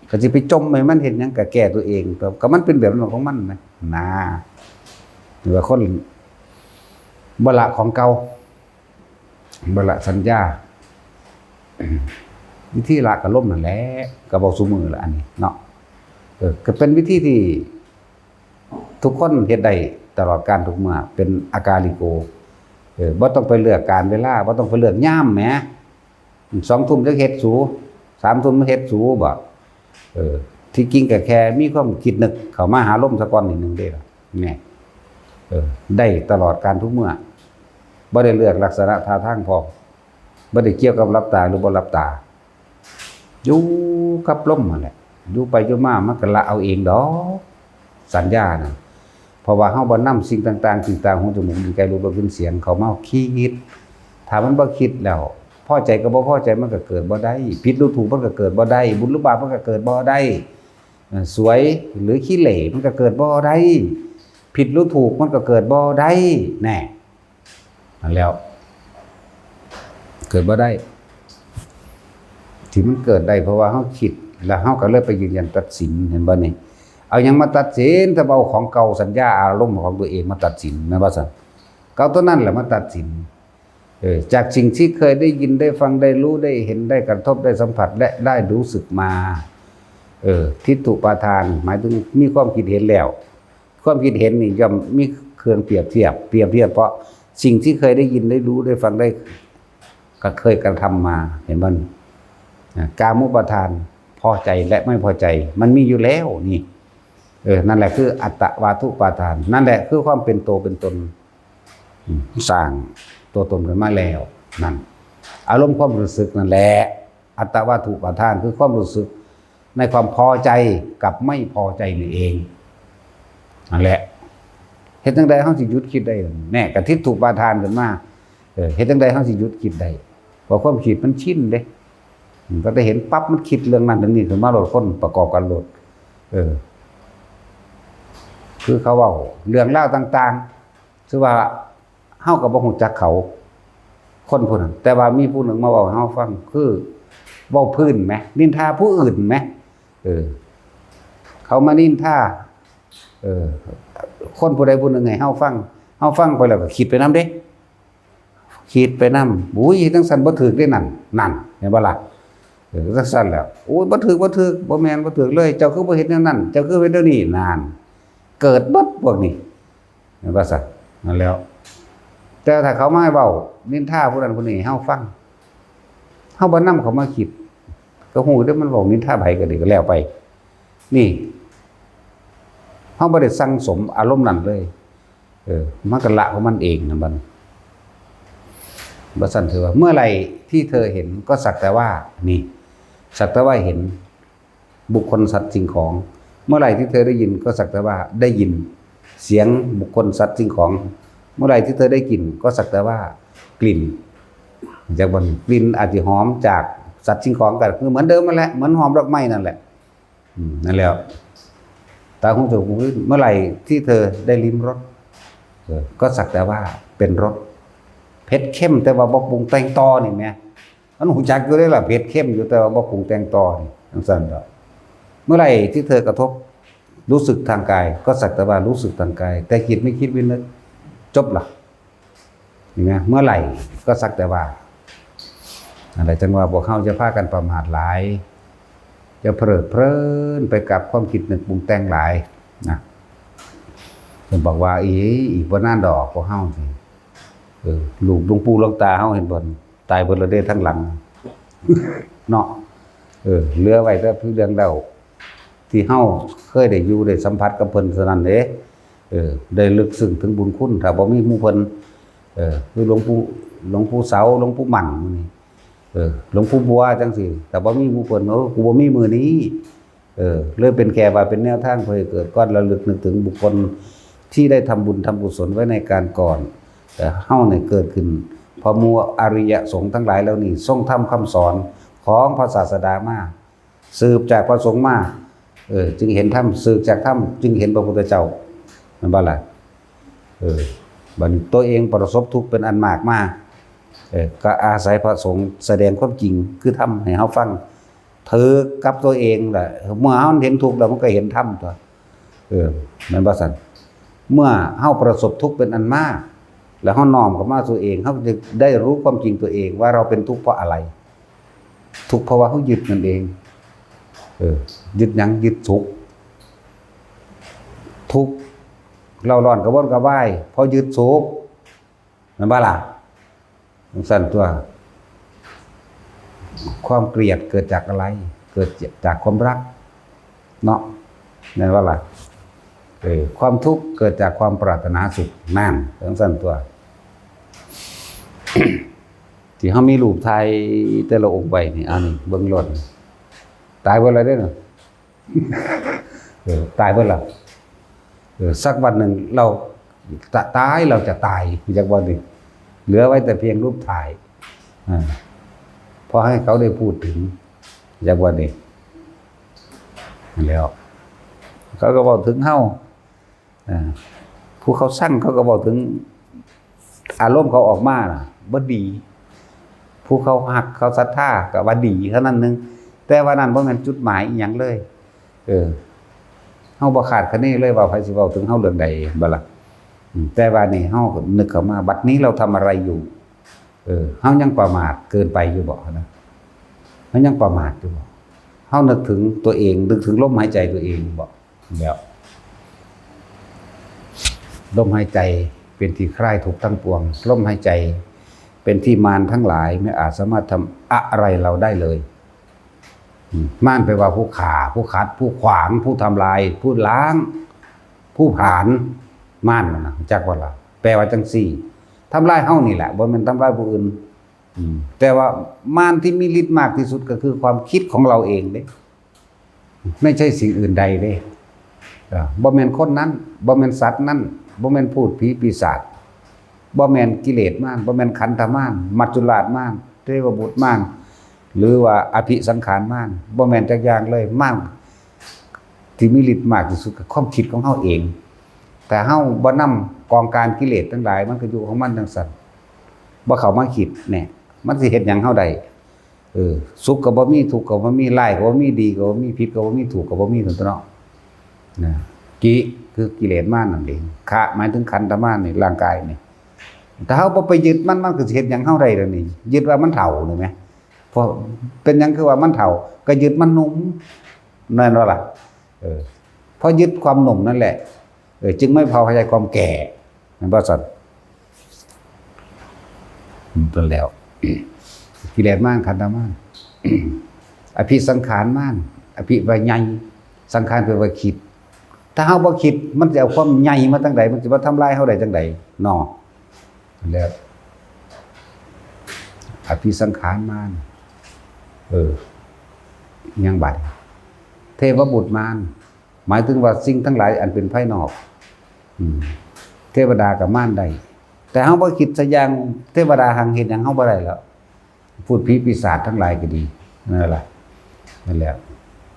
ก็สิไปจ่มให้มันเฮ็ดหยัง ก็แก้ตัวเอง ก็ ก็มันเป็นแบบนั้นของมันนะ นะ หรือว่าคนบ่ละของเก่า บ่ละสัญญา วิธีละก็ลมนั่นแหละ ก็เว้าซุมื้อละอันนี้เนาะ เออ ก็เป็นวิธีที่ทุกคนเฮ็ดได้ตลอดกาลทุกเมื่อ เป็นอากาลิโก เออ บ่ต้องไปเลือกกาลเวลา บ่ต้องไปเลือกยามแหม สองทุ่มจักเฮ็ดสู สามทุ่มเฮ็ดสูบ่ เออ ที่จริงก็แค่มีความคิดนึกเข้ามาหาลมซะก่อนนิดนึงเด้ล่ะ แหม เออ ได้ตลอดกาลทุกเมื่อ บ่ได้เลือกลักษณะท่าทางพร้อม บ่ได้เกี่ยวกับหลับตาหรือบ่หลับตา อยู่กับลมนั่นแหละ อยู่ไปอยู่มามันก็ละเอาเองดอก สัญญานะ เพราะว่าเฮาบ่นำสิ่งต่างๆ ที่ตา หู จมูก ลิ้น กาย รูป รส กลิ่น เสียง เข้ามาคิด ถ้ามันบ่คิดแล้ว พอใจกับบ่พอใจมันก็เกิดบ่ได้ ผิดหรือถูกมันก็เกิดบ่ได้ บุญหรือบาปมันก็เกิดบ่ได้ เอ่อ สวยหรือขี้เหร่มันก็เกิดบ่ได้ ผิดหรือถูกมันก็เกิดบ่ได้ แน่ นั่นแล้ว เกิดบ่ได้ ที่มันเกิดได้เพราะว่าเฮาคิด แล้วเฮาก็เลยไปยืนยันตัดสิน เห็นบ่นี่ เอาหยังมาตัดสิน ถ้าเอาของเก่า สัญญาอารมณ์ของตัวเองมาตัดสิน แม่นบ่ซั่น ก็เอาตัวนั้นแหละมาตัดสิน เออ จากสิ่งที่เคยได้ยิน ได้ฟัง ได้รู้ ได้เห็น ได้กระทบ ได้สัมผัส และได้รู้สึกมา เออ ทิฏฐุปาทาน หมายถึงมีความคิดเห็นแล้ว ความคิดเห็นนี่ย่อมมีเครื่องเปรียบเทียบ เปรียบเทียบเพราะสิ่งที่เคยได้ยิน ได้รู้ ได้ฟัง ได้ ก็เคยกระทำมา เห็นบ่ อ่ะ กามุปาทาน พอใจและไม่พอใจ มันมีอยู่แล้วนี่ เออ นั่นแหละคืออัตตวาทุปาทาน นั่นแหละคือความเป็นโตเป็นตน อืม สร้างตัวตนขึ้นมาแล้ว นั่น อารมณ์ความรู้สึกนั่นแหละ อัตตวาทุปาทาน คือความรู้สึกในความพอใจกับไม่พอใจนี่เอง นั่นแหละ เฮ็ดจั่งใดเฮาสิหยุดคิดได้ แน่ ก็ทิฏฐุปาทานขึ้นมา เออ เฮ็ดจั่งใดเฮาสิหยุดคิดได้ เพราะความคิดมันชินเด้ อืม ก็ได้เห็นปั๊บมันคิดเรื่องนั้นเรื่องนี้ขึ้นมาโลด คนประกอบกันโลด เออ คือเขาเว้าเรื่องราวต่างๆ คือว่าเฮาก็บ่ฮู้จักเขา คนผู้นั้น แต่ว่ามีผู้หนึ่งมาเว้าให้เฮาฟัง คือเว้าพื้นแหม นินทาผู้อื่นแหม เออ เขามานินทา เออ คนผู้ใดผู้หนึ่งให้เฮาฟัง เฮาฟังไปแล้วก็คิดไปนำเด้ คิดไปนำ อุ้ย จั่งซั้นบ่ถูกเด้นั่น นั่น เห็นบ่ล่ะ เออ จั่งซั้นแหละ โอ้ย บ่ถูก บ่ถูก บ่แม่น บ่ถูกเลย เจ้าคือบ่เฮ็ดแนวนั้น เจ้าคือเฮ็ดแนวนี้ นั่น เกิดเบิดพวกนี้ เห็นบ่ซะ นั่นแหล้ว แต่ถ้าเขามาเว้านินทาผู้นั้นผู้นี้ให้เฮาฟัง เฮาบ่นำเขามาคิด ก็ฮู้เด้อ มันเว้านินทาไผก็ดี ก็แล้วไป นี่ เฮาบ่ได้สั่งสมอารมณ์นั้นเลย เออ มันก็ละของมันเองนะบัดนี้ บ่ซั่นถือว่า เมื่อไหร่ที่เธอเห็นก็สักแต่ว่า นี่ สักแต่ว่าเห็น บุคคลสัตว์สิ่งของ เมื่อไหร่ที่เธอได้ยินก็สักแต่ว่าได้ยิน เสียงบุคคลสัตว์สิ่งของ เมื่อไหร่ที่เธอได้กลิ่นก็สักแต่ว่ากลิ่น จากบ่ กลิ่นอาจจะหอมจากสัตว์สิ่งของก็คือเหมือนเดิมนั่นแหละ เหมือนหอมดอกไม้นั่นแหละ อืม นั่นแหละ ตา หู จมูก ลิ้น เมื่อไหร่ที่เธอได้ลิ้มรส เออ ก็สักแต่ว่าเป็นรส เผ็ดเค็มแต่ว่าบ่ปรุงแต่งต่อนี่แหม มันฮู้จักอยู่เด้ล่ะ เผ็ดเค็มอยู่แต่ว่าบ่ปรุงแต่งต่อนี่ จั่งซั้นดอก เมื่อไหร่ที่เธอกระทบรู้สึกทางกาย ก็สักแต่ว่ารู้สึกทางกาย แต่จิตไม่คิดไม่นึก จบล่ะ นี่นะ เมื่อไหร่ก็สักแต่ว่า อะไร จั่งว่าพวกเฮาจะพากันประมาทหลาย จะเพลิดเพลินไปกับความคิดนึกปรุงแต่งหลายนะ เพิ่นบอกว่า อี อีกบ่นานดอกพวกเฮาสิ เออ ลูกหลวงปู่หลวงตาเฮาเห็นบ่ ตายเบิดแล้วเด้ทั้งหลัง เนาะ เออ เหลือไว้แต่เพียงเรื่องเล่า ที่เฮาเคยได้อยู่ได้สัมผัสกับเพิ่นเท่านั้นเด้ เออ ได้ลึกซึ้งถึงบุญคุณ ถ้าบ่มีหมู่เพิ่น เออ คือหลวงปู่ หลวงปู่เสา หลวงปู่มั่นหมู่นี้ เออ หลวงปู่บัวจั่งซี้ ถ้าบ่มีหมู่เพิ่น เออ กูบ่มีมื้อนี้ เออ เลยเป็นแค่ว่าเป็นแนวทางเพื่อให้เกิดการระลึกนึกถึงบุคคลที่ได้ทำบุญทำกุศลไว้ในการก่อน แต่เฮาเนี่ยเกิดขึ้น เพราะหมู่อริยสงฆ์ทั้งหลายเหล่านี้ทรงทำคำสอนของพระศาสดามา สืบจากพระสงฆ์มา เออ จึงเห็นธรรม สืบจากธรรม จึงเห็นพระพุทธเจ้า แม่นบ่ล่ะ เออ บัดนี้ตัวเองประสบทุกข์เป็นอันมากมา เออ ก็อาศัยพระสงฆ์แสดงความจริงคือธรรมให้เฮาฟัง ถืกกับตัวเองแหละ เมื่อเฮาเห็นทุกข์แล้วมันก็เห็นธรรมตั๊ว เออ แม่นบ่ซั่น เมื่อเฮาประสบทุกข์เป็นอันมาก แล้วเฮาน้อมเข้ามาตัวเอง เฮาจะได้รู้ความจริงตัวเองว่าเราเป็นทุกข์เพราะอะไร ทุกข์เพราะว่าเขายึดนั่นเอง เออ ยึดหยัง ยึดสุข ทุกข์ เร่าร้อนกระวนกระวาย เพราะยึดสุข แม่นบ่ล่ะ? จั่งซั้นตั๊ว ความเกลียดเกิดจากอะไร? เกิดจากความรัก เนาะ แม่นบ่ล่ะ? เออ ความทุกข์เกิดจากความปรารถนาสุข นั่น จั่งซั้นตั๊ว ที่เฮามีรูปถ่ายแต่ละองค์ไว้นี่ อันนี้เบิ่งโลด ตายเบิดแล้วเด้อ เออ ตายเบิดแล้ว เออ สักวันหนึ่งเราจะตาย เราจะตาย จักวันนี้ เหลือไว้แต่เพียงรูปถ่าย อ่า พอให้เขาได้พูดถึง จักวันนี้ แล้ว เขาก็เว้าถึงเฮา อ่า ผู้เขาซังเขาก็เว้าถึงอารมณ์เขาออกมาน่ะ บ่ดี ผู้เขาฮักเขาศรัทธาก็ว่าดีเท่านั้นหนึ่ง แต่ว่านั่นบ่แม่นจุดหมายอิหยังเลย เออ เฮาบ่คาดคะเนเลยว่าไผสิเว้าถึงเฮาเรื่องใด บ่ล่ะ อืม แต่ว่านี่เฮาก็นึกเข้ามา บัดนี้เราทำอะไรอยู่ เออ เฮายังประมาทเกินไปอยู่บ่นะ เฮายังประมาทอยู่บ่ เฮานึกถึงตัวเอง นึกถึงลมหายใจตัวเองบ่ แล้ว ลมหายใจเป็นที่คลายทุกข์ทั้งปวง ลมหายใจเป็นที่มารทั้งหลายไม่อาจสามารถทำอะไรเราได้เลย อืม มารแปลว่าผู้ฆ่า ผู้ขัด ผู้ขวาง ผู้ทำลาย ผู้ล้าง ผู้ผลาญ มารน่ะนะ จักว่าล่ะ แปลว่าจังซี่ ทำลายเฮานี่แหละ บ่แม่นทำลายผู้อื่น อืม แต่ว่ามารที่มีฤทธิ์มากที่สุดก็คือความคิดของเราเองเด้ ไม่ใช่สิ่งอื่นใดเด้ เอ่อ บ่แม่นคนนั้น บ่แม่นสัตว์นั้น บ่แม่นพูดผีปีศาจ บ่แม่นกิเลสมาร บ่แม่นขันธมาร มัจจุราชมาร เทวบุตรมาร หรือว่าอภิสังขารมาร บ่แม่นจักอย่างเลย มารที่มีฤทธิ์มากที่สุดคือความคิดของเฮาเอง แต่เฮาบ่นำกองการกิเลสทั้งหลาย มันก็อยู่ของมันจั่งซั้น บ่เข้ามาคิดเนี่ย มันสิเฮ็ดหยังเฮาได้ เออ สุขก็บ่มี ทุกข์ก็บ่มี ร้ายก็บ่มี ดีก็บ่มี ผิดก็บ่มี ถูกก็บ่มี ซั่นตั๊วเนาะ นะ กิ คือกิเลสมารนั่นเอง ขะ หมายถึงขันธมารนี่ ร่างกายนี่ ถ้าเฮาบ่ไปยึดมัน มันก็สิเฮ็ดหยังเฮาได้ล่ะนี่ ยึดว่ามันเฒ่านี่แหม เพราะเป็นหยังคือว่ามันเฒ่า ก็ยึดมันหนุ่ม แม่นบ่ล่ะ? เออ เพราะยึดความหนุ่มนั่นแหละ เออ จึงไม่พอใจความแก่ แม่นบ่ซั่น? นั่นแหล้ว กิเลสมาร ขันธมาร อภิสังขารมาร อภิว่าใหญ่ สังขารแปลว่าคิด ถ้าเฮาบ่คิด มันสิเอาความใหญ่มาจั่งใด มันสิมาทำลายเฮาได้จั่งใดเนาะ แล้ว อภิสังขารมาร เออ ยังบัด เทวบุตรมาร หมายถึงว่าสิ่งทั้งหลายอันเป็นภายนอก อืม เทวดากับมารได้ แต่เฮาบ่คิดซะอย่าง เทวดาหังเฮ็ดหยังเฮาบ่ได้แล้ว พูดผีปีศาจทั้งหลายก็ดี นั่นล่ะ นั่นแหละ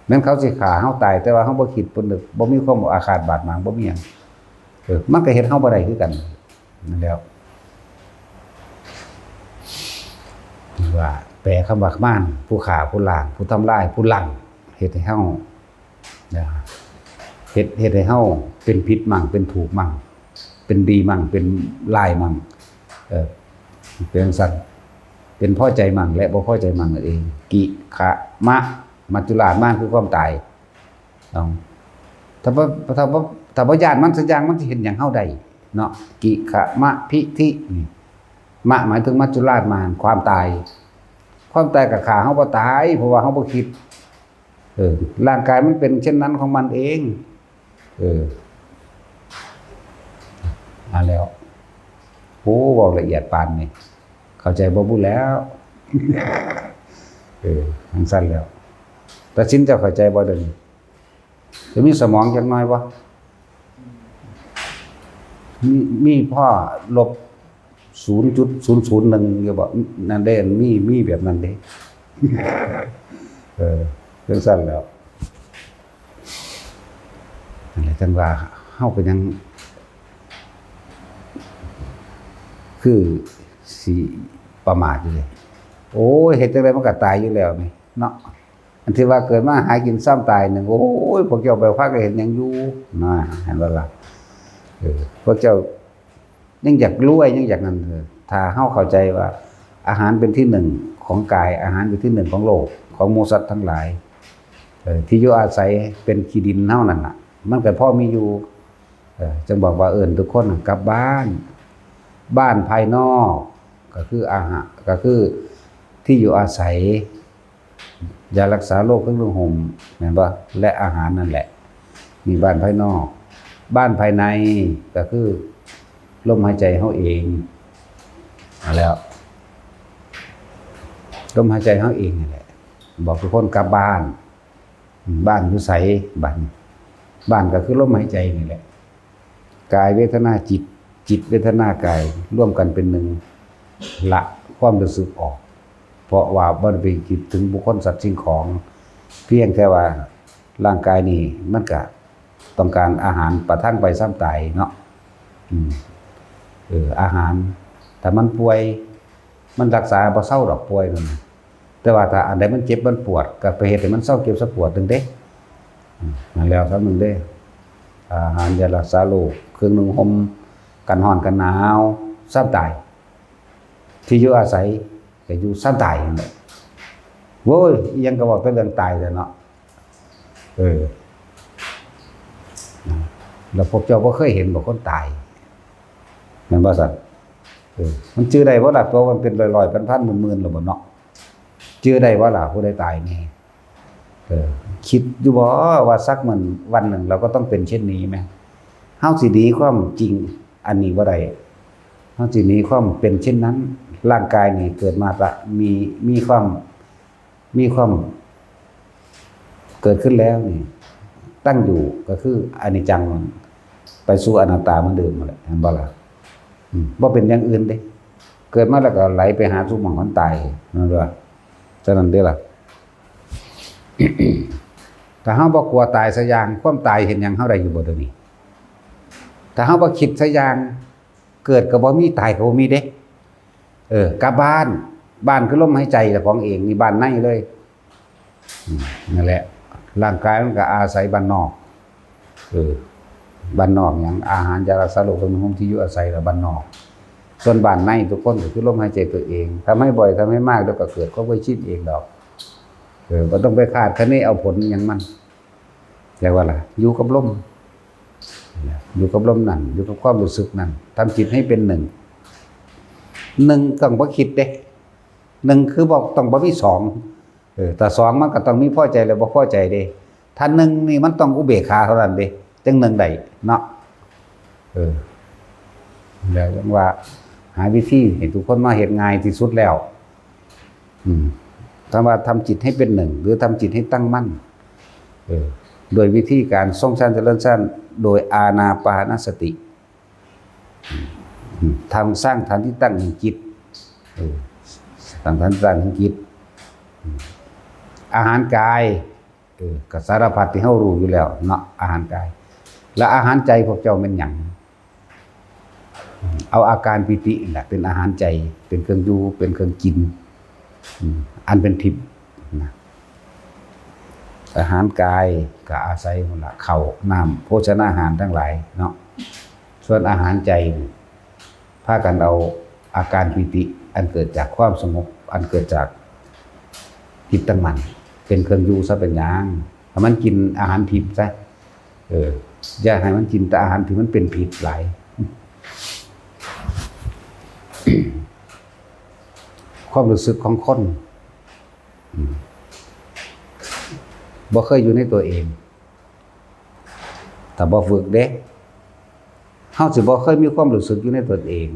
แม้นเขาสิฆ่าเฮาตาย แต่ว่าเฮาบ่คิด บ่นึก บ่มีความอาฆาตบาดหมาง บ่มีหยัง เออ มันก็เฮ็ดเฮาบ่ได้คือกัน นั่นแหล้ว ว่าแปลคำว่ามาร ผู้ฆ่า ผู้ล้าง ผู้ทำลาย ผู้ลัง เฮ็ดให้เฮา นะ เฮ็ด เฮ็ดให้เฮาเป็นผิดมั่ง เป็นถูกมั่ง เป็นดีมั่ง เป็นร้ายมั่ง เออ เป็นจั่งซั้น เป็นพอใจมั่งและบ่พอใจมั่งนั่นเอง กิขะมะ มัจจุราชมารคือความตาย เอา ถ้าบ่ ถ้าบ่ ถ้าบ่ย้านมันซะอย่าง มันสิเฮ็ดหยังเฮาได้เนาะ กิขะมะพิธิ นี่ มะหมายถึงมัจจุราชมาร ความตาย ความตายก็ฆ่าเฮาบ่ตาย เพราะว่าเฮาบ่คิด เออ ร่างกายมันเป็นเช่นนั้นของมันเอง เออ อ่า แล้ว โอ้ เว้าละเอียดปานนี้ เข้าใจบ่บุแล้ว เออ จั่งซั้นแล้ว ตาสินเจ้าเข้าใจบ่เดี๋ยวนี้ จะมีสมองจักหน่อยบ่ มี มีพอลบศูนย์จุดศูนย์ศูนย์หนึ่งอยู่บ่ นั่นเด้ มี มีแบบนั้นเด้ เออ จั่งซั้นแล้ว นั่นแหละ จั่งว่าเฮาก็ยัง คือสิประมาทอยู่เลย โอ้ย เฮ็ดจั่งใดมันก็ตายอยู่แล้วนี่เนาะ อันที่ว่าเกิดมาหากินซ้ำตายหนึ่ง โอ้ย พวกเจ้าไปพากันเฮ็ดหยังอยู่ นะ เห็นบ่ล่ะ เออ พวกเจ้ายังอยากรวย ยังอยากนั่น เออ ถ้าเฮาเข้าใจว่าอาหารเป็นที่หนึ่ง ของกาย อาหารอยู่ที่หนึ่งของโลก ของหมู่สัตว์ทั้งหลาย เอ่อ ที่อยู่อาศัยเป็นขี้ดินเท่านั้นน่ะ มันก็พอมีอยู่ เอ่อ จึงบอกว่าเอิ้นทุกคนกลับบ้าน บ้านภายนอกก็คืออาหาร ก็คือที่อยู่อาศัย ยารักษาโรค เครื่องนุ่งห่ม แม่นบ่ และอาหารนั่นแหละ มีบ้านภายนอก บ้านภายในก็คือลมหายใจเฮาเอง เอาแล้ว ลมหายใจเฮาเองนี่แหละ บอกทุกคนกลับบ้าน บ้านอยู่ไส บ้าน บ้านก็คือลมหายใจนี่แหละ กายเวทนาจิต จิตเวทนากายร่วมกันเป็นหนึ่ง ละความรู้สึกออก เพราะว่าบ่ได้ไปคิดถึงบุคคลสัตว์สิ่งของ เพียงแค่ว่าร่างกายนี่มันก็ต้องการอาหารประทังไปซ้ำตายเนาะ อืม เออ อาหาร ถ้ามันป่วย มันรักษาบ่เซาดอกป่วยนั่นน่ะ แต่ว่าถ้าอันใดมันเจ็บมันปวด ก็ไปเฮ็ดให้มันเซาเจ็บเซาปวดนั่นเด้ อืม นั่นแล้วซ้ำนั่นเด้ อาหารยารักษาโรค เครื่องนุ่งห่มกันร้อนกันหนาว ซ้ำตาย ที่อยู่อาศัยก็อยู่ซ้ำตายนั่นแหละ โว้ย อิหยังก็บอกแต่เรื่องตายแหละเนาะ เออ แล้วพวกเจ้าบ่เคยเห็นบ่คนตาย แม่นบ่ซั่น เออ มันจื่อได้บ่ล่ะ ตัวมันเป็นร้อยๆ พันๆ หมื่นๆ แล้วบ่เนาะ จื่อได้บ่ล่ะ ผู้ใดตายแน่ เออ คิดอยู่บ่ว่าสักมื้อวันหนึ่งเราก็ต้องเป็นเช่นนี้ไหม เฮาสิหนีความจริงอันนี้บ่ได้ เฮาสิหนีความเป็นเช่นนั้น ร่างกายนี่เกิดมาก็มี มีความ มีความเกิดขึ้นแล้วนี่ ตั้งอยู่ก็คืออนิจจัง ไปสู่อนัตตาเหมือนเดิมนั่นแหละ เห็นบ่ล่ะ อืม บ่เป็นอย่างอื่นเด้ เกิดมาแล้วก็ไหลไปหาสู่หม่องมันตาย นั่นว่า ฉะนั้นเด้อล่ะ ถ้าเฮาบ่กลัวตายสักอย่าง ความตายเฮ็ดหยังเฮาได้อยู่บ่เดี๋ยวนี้ ถ้าเฮาบ่คิดสักอย่าง เกิดก็บ่มี ตายก็บ่มีเด้ เออ กลับบ้าน บ้านคือลมหายใจเจ้าของเอง นี่บ้านในเลย อืม นั่นแหละ ร่างกายมันก็อาศัยบ้านนอก เออ บ้านนอกหยัง อาหาร ยารักษาโรค เครื่องนุ่งห่ม ที่อยู่อาศัยละบ้านนอก ส่วนบ้านในทุกคนก็คือลมหายใจตัวเอง ทำให้บ่อย ทำให้มาก เดี๋ยวก็เกิดความเคยชินเองดอก เออ บ่ต้องไปคาดคะเนเอาผลอิหยังมัน เรียกว่าล่ะ อยู่กับลม อยู่กับลมนั่น อยู่กับความรู้สึกนั่น ทำจิตให้เป็นหนึ่ง หนึ่งต้องบ่คิดเด้ หนึ่งคือบ่ต้องบ่มีสอง เออ ถ้าสองมันก็ต้องมีพอใจและบ่พอใจเด้ ถ้าหนึ่งนี่มันต้องอุเบกขาเท่านั้นเด้ จั่งหนึ่งได้เนาะ เออ แล้วจั่งว่าหาวิธีให้ทุกคนมาเฮ็ดง่ายที่สุดแล้ว อืม คำว่าทำจิตให้เป็นหนึ่ง หรือทำจิตให้ตั้งมั่น เออ โดยวิธีการทรงฌานเจริญฌาน โดยอานาปานสติ อืม ทำ สร้างฐานที่ตั้งแห่งจิต เออ สร้างฐานที่ตั้งแห่งจิต อืม อาหารกาย เออ ก็สารพัดที่เฮารู้อยู่แล้วเนาะ อาหารกาย และอาหารใจพวกเจ้าแม่นหยัง เอาอาการปีตินี่แหละเป็นอาหารใจ เป็นเครื่องอยู่ เป็นเครื่องกิน อืม อันเป็นทิพย์นะ อาหารกายก็อาศัยนั่นล่ะ ข้าวน้ำ โภชนาหารทั้งหลายเนาะ ส่วนอาหารใจนี่ พากันเอาอาการปีติ อันเกิดจากความสงบ อันเกิดจากจิตตั้งมั่น เป็นเครื่องอยู่ซะเป็นหยัง ให้มันกินอาหารทิพย์ซะ เออ อย่าให้มันกินแต่อาหารที่มันเป็นพิษหลาย ความรู้สึกของคน อืม บ่เคยอยู่ในตัวเอง ถ้าบ่ฝึกเด้ เฮาสิบ่เคยมีความรู้สึกอยู่ในตนเอง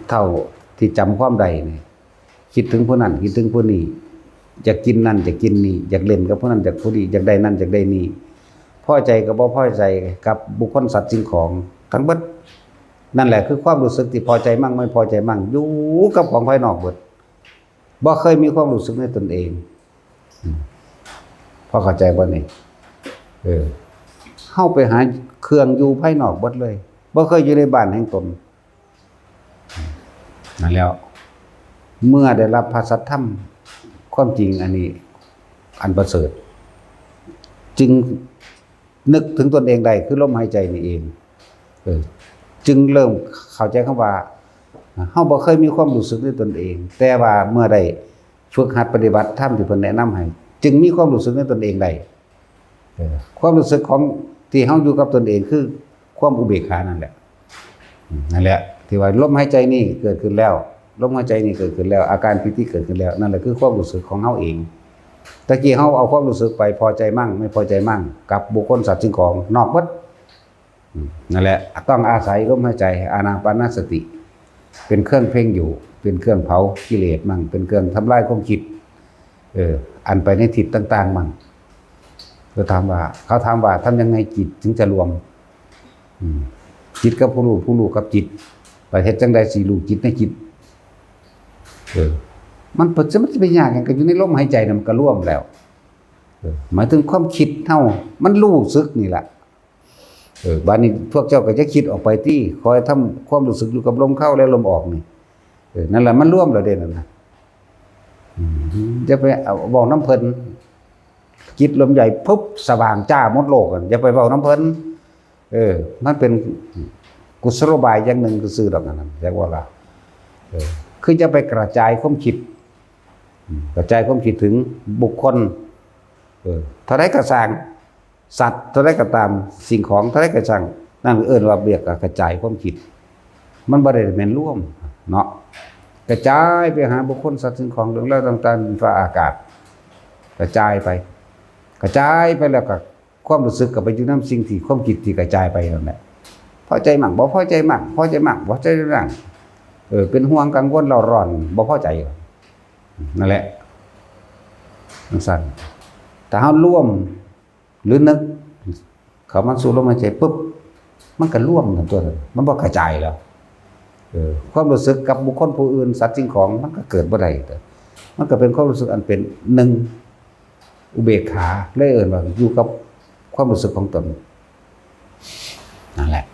เท่าที่จำความได้นี่ คิดถึงผู้นั้น คิดถึงผู้นี้ อยากกินนั่น อยากกินนี่ อยากเล่นกับผู้นั้น อยากผู้นี้ อยากได้นั่น อยากได้นี่ พอใจกับบ่พอใจกับบุคคลสัตว์สิ่งของทั้งเบิด นั่นแหละคือความรู้สึกที่พอใจมั่งไม่พอใจมั่ง อยู่กับของภายนอกเบิด บ่เคยมีความรู้สึกในตนเอง อืม พอเข้าใจบ่นี่ เออ เฮาไปหาเครื่องอยู่ภายนอกเบิดเลย บ่เคยอยู่ในบ้านแห่งตน นั่นแล้ว เมื่อได้รับพระสัทธรรม ความจริงอันนี้ อันประเสริฐ จึงนึกถึงตนเองได้ คือลมหายใจนี่เอง เออ จึงเริ่มเข้าใจคำว่า เฮาบ่เคยมีความรู้สึกในตนเอง แต่ว่าเมื่อได้ฝึกหัดปฏิบัติธรรมที่เพิ่นแนะนำให้ จึงมีความรู้สึกในตนเองได้ เออ ความรู้สึกของที่เฮาอยู่กับตนเองคือความอุเบกขานั่นแหละ อืม นั่นแหละ ที่ว่าลมหายใจนี่เกิดขึ้นแล้ว ลมหายใจนี่เกิดขึ้นแล้ว อาการปีติเกิดขึ้นแล้ว นั่นแหละคือความรู้สึกของเฮาเอง ตะกี้เฮาเอาความรู้สึกไปพอใจมั่ง ไม่พอใจมั่ง กับบุคคลสัตว์สิ่งของนอกหมด อืม นั่นแหละ ต้องอาศัยลมหายใจ อานาปานสติ เป็นเครื่องเพ่งอยู่ เป็นเครื่องเผากิเลสมั่ง เป็นเครื่องทำลายความคิด เออ อันไปในทิศต่างๆมั่ง ก็ถามว่า เขาถามว่าทำยังไงจิตถึงจะรวม อืม จิตกับผู้รู้ ผู้รู้กับจิต ไปเฮ็ดจังใดสิรู้จิตในจิต เออ มันเปิดจะมันจะไปยากหยัง ก็อยู่ในลมหายใจน่ะมันก็รวมแล้ว เออ หมายถึงความคิดเฮา มันรู้สึกนี่แหละ เออ บัดนี้พวกเจ้าก็จะคิดออกไปติ คอยทำความรู้สึกอยู่กับลมเข้าและลมออกนี่ เออ นั่นแหละมันรวมแล้วเด้นั่นน่ะ อืม อย่าไปเอาเว้านำเพิ่น จิตรวมใหญ่ปุ๊บ สว่างจ้าหมดโลกอะ อย่าไปเว้านำเพิ่น เออ มันเป็นกุศโลบายอย่างหนึ่งซื่อๆดอกอันนั้น เรียกว่าล่ะ เออ คือจะไปกระจายความคิด อืม กระจายความคิดถึงบุคคล เออ เท่าใดก็ซ่าง สัตว์เท่าใดก็ตาม สิ่งของเท่าใดก็ซ่าง นั่นเอิ้นว่าเรียกว่ากระจายความคิด มันบ่ได้แม่นรวมเนาะ กระจายไปหาบุคคล สัตว์ สิ่งของ เรื่องราวต่างๆ ดินฟ้าอากาศ กระจายไป กระจายไปแล้วก็ความรู้สึกก็ไปอยู่นำสิ่งที่ ความคิดที่กระจายไปนั่นแหละ พอใจมั่ง บ่พอใจมั่ง พอใจมั่ง บ่พอใจมั่ง เออ เป็นห่วงกังวลเร่าร้อน บ่พอใจ นั่นแหละ จั่งซั้น ถ้าเฮารวม หรือนึกเข้ามาสู่ลมหายใจปุ๊บ มันก็รวมกันตัวนั้น มันบ่กระจายแล้ว เออ ความรู้สึกกับบุคคลผู้อื่น สัตว์สิ่งของ มันก็เกิดบ่ได้ มันก็เป็นความรู้สึกอันเป็นหนึ่ง อุเบกขา เลยเอิ้นว่าอยู่กับความรู้สึกของตน นั่นแหละ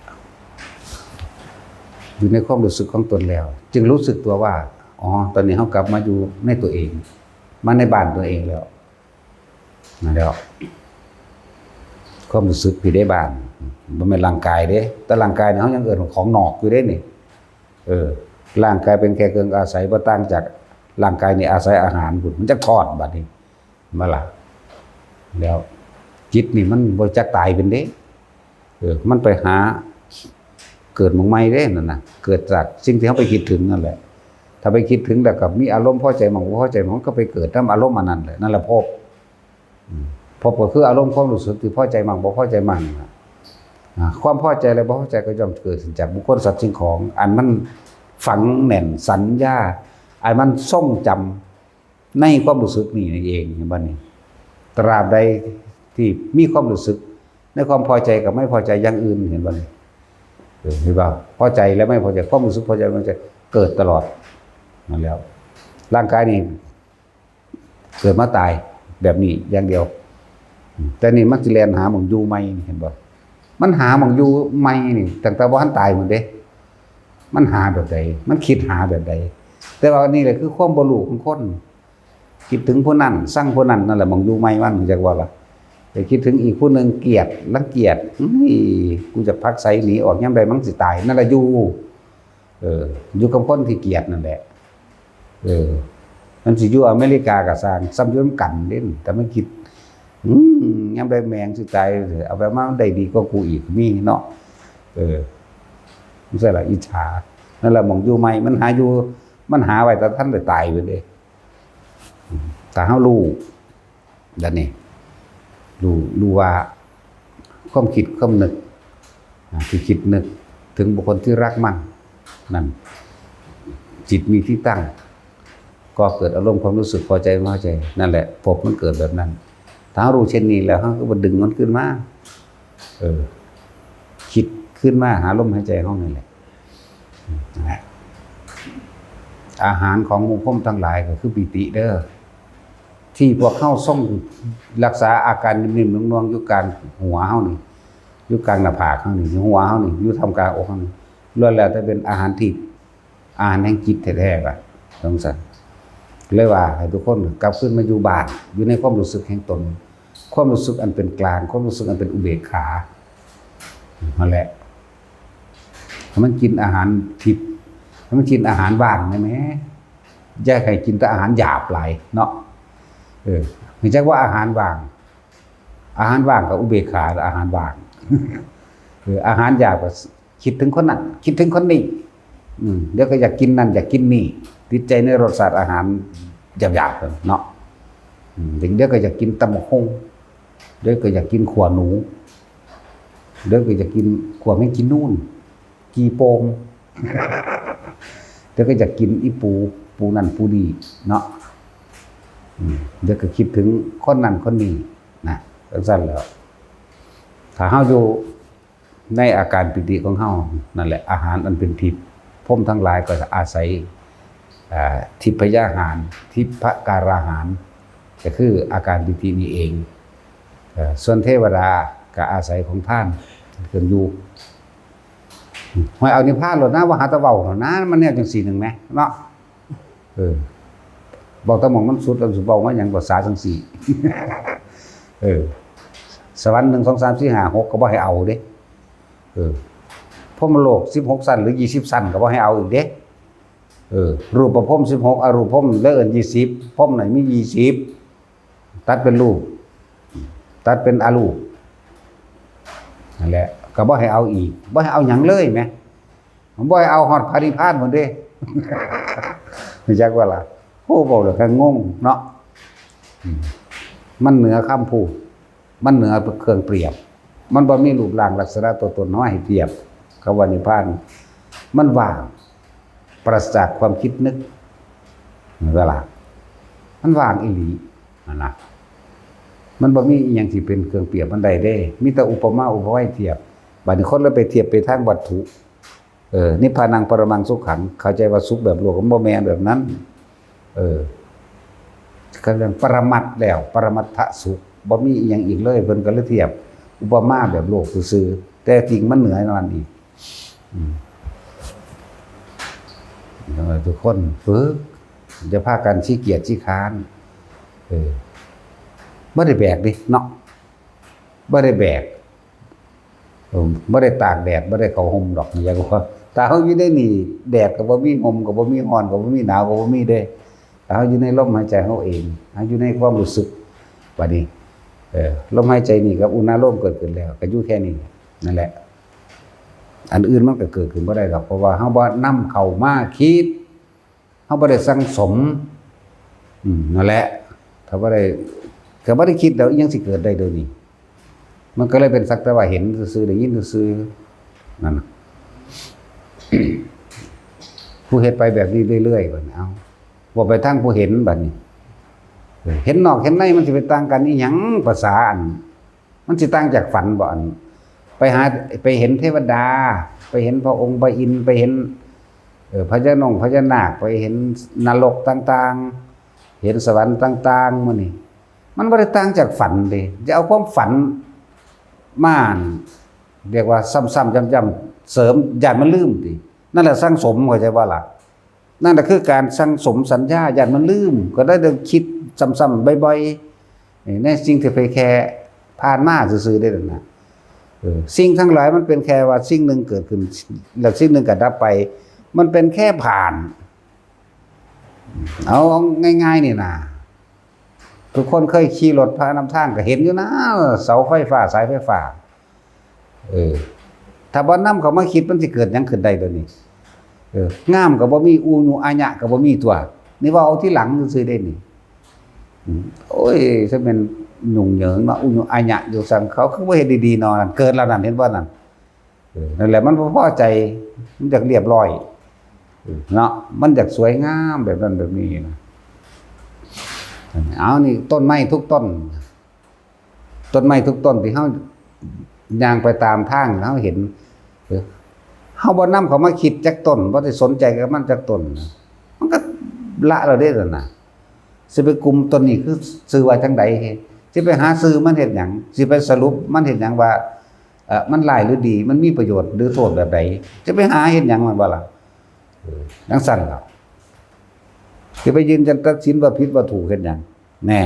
อยู่ในความรู้สึกของตนแล้ว จึงรู้สึกตัวว่า อ๋อ ตอนนี้เฮากลับมาอยู่ในตัวเอง มาในบ้านตัวเองแล้ว นั่นแหละ ความรู้สึกที่ได้บ้าน บ่แม่นร่างกายเด้ แต่ร่างกายนี่เฮายังเอิ้นว่าของนอกอยู่เด้นี่ เออ ร่างกายเป็นแค่เครื่องอาศัย บ่ต่างจากร่างกายนี่อาศัยอาหารพุ้น มันจักทอดบัดนี้ มาล่ะ แล้วจิตนี่มันบ่จักตายเป็นเด้ เออ มันไปหาเกิดหม่องใหม่เด้นั่นน่ะ เกิดจากสิ่งที่เฮาไปคิดถึงนั่นแหละ ถ้าไปคิดถึงแล้วก็มีอารมณ์พอใจมั่งบ่พอใจมั่ง มันก็ไปเกิดนำอารมณ์อันนั้นแหละ นั่นแหละภพ อืม ภพก็คืออารมณ์ความรู้สึกที่พอใจมั่งบ่พอใจมั่งน่ะ อ่า ความพอใจและบ่พอใจก็ย่อมเกิดขึ้นจากบุคคลสัตว์สิ่งของ อันมันฝังแน่นสัญญา อันมันทรงจำในความรู้สึกนี่เอง เห็นบ่นี่ ตราบใดที่มีความรู้สึกในความพอใจกับไม่พอใจอย่างอื่น เห็นบ่นี่ เออ เห็นบ่ พอใจและไม่พอใจ ความรู้สึกพอใจไม่พอใจเกิดตลอด นั่นแล้ว ร่างกายนี่ เกิดมาตายแบบนี้อย่างเดียว แต่นี่มันสิแล่นหาหม่องอยู่ใหม่นี่ เห็นบ่ มันหาหม่องอยู่ใหม่นี่ ตั้งแต่บ่ทันตายพุ้นเด้ มันหาแบบใด มันคิดหาแบบใด แต่ว่านี่แหละคือความบ่รู้ของคน คิดถึงผู้นั้น ซังผู้นั้น นั่นแหละหม่องอยู่ใหม่มัน จักว่าล่ะ ไปคิดถึงอีกผู้หนึ่ง เกลียด รังเกียจ อุ้ย กูจะผลักไสหนีออกยามใดมันสิตาย นั่นแหละอยู่ เออ อยู่กับคนที่เกลียดนั่นแหละ เออ มันสิอยู่อเมริกาก็ซ่าง ซ่ำอยู่นำกันเด้ แต่มันคิด อืม ยามใดแม่งสิตาย เอาไปมามันได้ดีกว่ากูอีก มีเนาะ เออ มันใช่ละอิจฉา นั่นแหละหม่องอยู่ใหม่ มันหาอยู่ มันหาไว้แต่ทันได้ตายพุ้นเด้ อืม ถ้าเฮารู้ ดังนี้ รู้ รู้ว่าความคิดความนึก อ่า ที่คิดนึกถึงบุคคลที่รักมัน นั่น จิตมีที่ตั้ง ก็เกิดอารมณ์ความรู้สึกพอใจไม่พอใจ นั่นแหละ ภพมันเกิดแบบนั้น ถ้าเฮารู้เช่นนี้แล้ว เฮาก็บ่ดึงมันขึ้นมา เออ คิดขึ้นมาหาลมหายใจเฮานี่แหละ นั่นแหละ อาหารของหมู่พรหมทั้งหลายก็คือปีติเด้อ ที่พวกเฮาทรงรักษาอาการนิ่มๆนวลๆอยู่กลางหัวเฮานี่ อยู่กลางหน้าผากเฮานี่ อยู่หัวเฮานี่ อยู่ท่ามกลางอกเฮานี่ ล้วนแล้วแต่เป็นอาหารทิพย์ อาหารแห่งจิตแท้ๆล่ะ จั่งซั้น เลยว่าให้ทุกคนกลับคืนมาอยู่บ้าน อยู่ในความรู้สึกแห่งตน ความรู้สึกอันเป็นกลาง ความรู้สึกอันเป็นอุเบกขา นั่นแหละ ให้มันกินอาหารทิพย์ ให้มันกินอาหารว่างได้ไหม อย่าให้กินแต่อาหารหยาบหลายเนาะ เออ รู้จักว่าอาหารว่าง อาหารว่างกับอุเบกขา อาหารว่าง เออ อาหารหยาบก็คิดถึงคนนั้น คิดถึงคนนี้ อืม เดี๋ยวก็อยากกินนั่น อยากกินนี่ ติดใจในรสชาติอาหารหยาบๆเนาะ อืม เดี๋ยวก็อยากกินตำบักหุ่ง เดี๋ยวก็อยากกินขั่วหนู เดี๋ยวก็อยากกินขั่วแมงจีนูน จีโปม เดี๋ยวก็อยากกินอีปู ปูนั่นปูนี่เนาะ อืม เดี๋ยวก็คิดถึงคนนั้นคนนี้นะ จั่งซั้นแหล้ว ถ้าเฮาอยู่ในอาการปีติของเฮา นั่นแหละ อาหารอันเป็นทิพย์ พรหมทั้งหลายก็อาศัย อ่า ทิพยาหาร ทิพการาหาร ก็คืออาการปีตินี้เอง เอ่อ ส่วนเทวดาก็อาศัยของทานเครื่องอยู่ ห้อยเอานิพพานโลดนะ ว่าหาแต่เว้าโลดนะ มันแนวจั่งซี้หนึ่งแหมเนาะ เออ บอกแต่หม่องมันสุด แล้วสิเว้ามาหยังภาษาจั่งซี้ เออ สวรรค์ หนึ่ง สอง สาม สี่ ห้า หก ก็บ่ให้เอาเด้ เออ พรหมโลก สิบหก ชั้น หรือ ยี่สิบ ชั้น ก็บ่ให้เอาอีกเด้ เออ รูปพรหม สิบหก อรูปพรหม แล้วเอิ้น ยี่สิบ พรหมไหนมี ยี่สิบ ตัดเป็นรูป ตัดเป็นอรูป นั่นแหละ ก็บ่ให้เอาอีก บ่ให้เอาหยังเลยแหม บ่ให้เอาฮอดพระนิพพานพุ้นเด้ รู้จักบ่ล่ะ โอ้ เว้าแล้วก็งงเนาะ อืม มันเหนือคำพูด มันเหนือเครื่องเปรียบ มันบ่มีรูปร่างลักษณะตัวตนเฮาให้เปรียบ คำว่านิพพาน มันว่าง ปราศจากความคิดนึก เห็นบ่ล่ะ มันว่างอีหลี นั่นนะ มันบ่มีอิหยังที่เป็นเครื่องเปรียบมันได้เด้ มีแต่อุปมาอุปไมยเทียบ บัดนี้คนเลยไปเทียบไปทางวัตถุ เออ นิพพานังปรมังสุขัง เข้าใจว่าสุขแบบโลก มันบ่แม่นแบบนั้น เออ เขาเรียกปรมัตถ์แล้ว ปรมัตถสุข บ่มีอิหยังอีกเลย เพิ่นก็เลยเทียบ อุปมาแบบโลกซื่อๆ แต่จริงมันเหนือนั้นอีก อืม เออ ทุกคนฝึก อย่าพากันขี้เกียจขี้คร้าน เออ บ่ได้แบกเด้เนาะ บ่ได้แบก เออ บ่ได้ตากแดด บ่ได้เข้าร่มดอก อย่างว่า ถ้าเฮาอยู่ในนี่ แดดก็บ่มี ร่มก็บ่มี ร้อนก็บ่มี หนาวก็บ่มีเด้ ถ้าเฮาอยู่ในลมหายใจเฮาเอง เฮาอยู่ในความรู้สึก บัดนี้ เออ ลมหายใจนี่กับอุณาโลมเกิดขึ้นแล้ว ก็อยู่แค่นี้ นั่นแหละ อันอื่นมันก็เกิดขึ้นบ่ได้ดอก เพราะว่าเฮาบ่นำเข้ามาคิด เฮาบ่ได้สั่งสม อืม นั่นแหละ ถ้าบ่ได้ ก็บ่ได้คิดแล้ว อิหยังสิเกิดได้เดี๋ยวนี้ มันก็เลยเป็นสักแต่ว่าเห็นซื่อๆ ได้ยินซื่อๆ นั่นน่ะ ผู้เฮ็ดไปแบบนี้เรื่อยๆ บัดนี้ เอ้า ว่าไปทางผู้เห็นบัดนี้ เห็นนอกเห็นในมันสิไปต่างกันอีหยัง ภาษาอัน มันสิต่างจากฝันบ่ อัน ไปหา ไปเห็นเทวดา ไปเห็นพระองค์พระอินทร์ ไปเห็น เอ่อ พญานงพญานาค ไปเห็นนรกต่างๆ เห็นสวรรค์ต่างๆ มื้อนี้ มันบ่ได้ต่างจากฝันเด้ จะเอาความฝันมา เรียกว่าซ้ำๆ ย้ำๆ เสริม ย้านมันลืมติ นั่นแหละสั่งสม เข้าใจบ่ล่ะ นั่นแหละคือการสั่งสมสัญญา ย้านมันลืม ก็ได้แต่คิดซ้ำๆ บ่อยๆ ในสิ่งที่เผยแค่ผ่านมาซื่อๆ ได้นั่นน่ะ เออ สิ่งทั้งหลายมันเป็นแค่ว่าสิ่งหนึ่งเกิดขึ้น แล้วสิ่งหนึ่งก็ดับไป มันเป็นแค่ผ่าน เอาง่ายๆ นี่นะ ทุกคนเคยขี่รถผ่านนำทางก็เห็นอยู่นะ เสาไฟฟ้า สายไฟฟ้า เออ ถ้าบ่นำเข้ามาคิดมันสิเกิดหยังขึ้นได้ตัวนี้ เออ งามก็บ่มี อุญุอาญะก็บ่มีตัว นี่ว่าเอาที่หลังซื่อๆ ได้นี่ อืม โอ้ย ซะแม่นยุ่งเหยิงเนาะ อุญุอาญะอยู่ซั่น เขาคือบ่เฮ็ดดีๆ เนาะ นั่นเกิดแล้วนั่น เห็นบ่นั่น เออ นั่นแหละ มันบ่พอใจ มันอยากเรียบร้อย เออ เนาะ มันอยากสวยงามแบบนั้นแบบนี้นะ เอานี่ ต้นไม้ทุกต้น ต้นไม้ทุกต้นที่เฮาย่างไปตามทาง เฮาเห็น เออ เฮาบ่นำเข้ามาคิดจักต้น บ่ได้สนใจกับมันจักต้น มันก็ละแล้วเด้นั่นน่ะ สิไปกลุ่มต้นนี้คือชื่อว่าจั่งใด สิไปหาชื่อมันเฮ็ดหยัง สิไปสรุปมันเฮ็ดหยังว่า เอ่อ มันร้ายหรือดี มันมีประโยชน์หรือโทษแบบใด สิไปหาเฮ็ดหยังมันบ่ล่ะ เออ จั่งซั้นล่ะ สิไปยืนยันตัดสินว่าผิดว่าถูกเฮ็ดหยัง แน่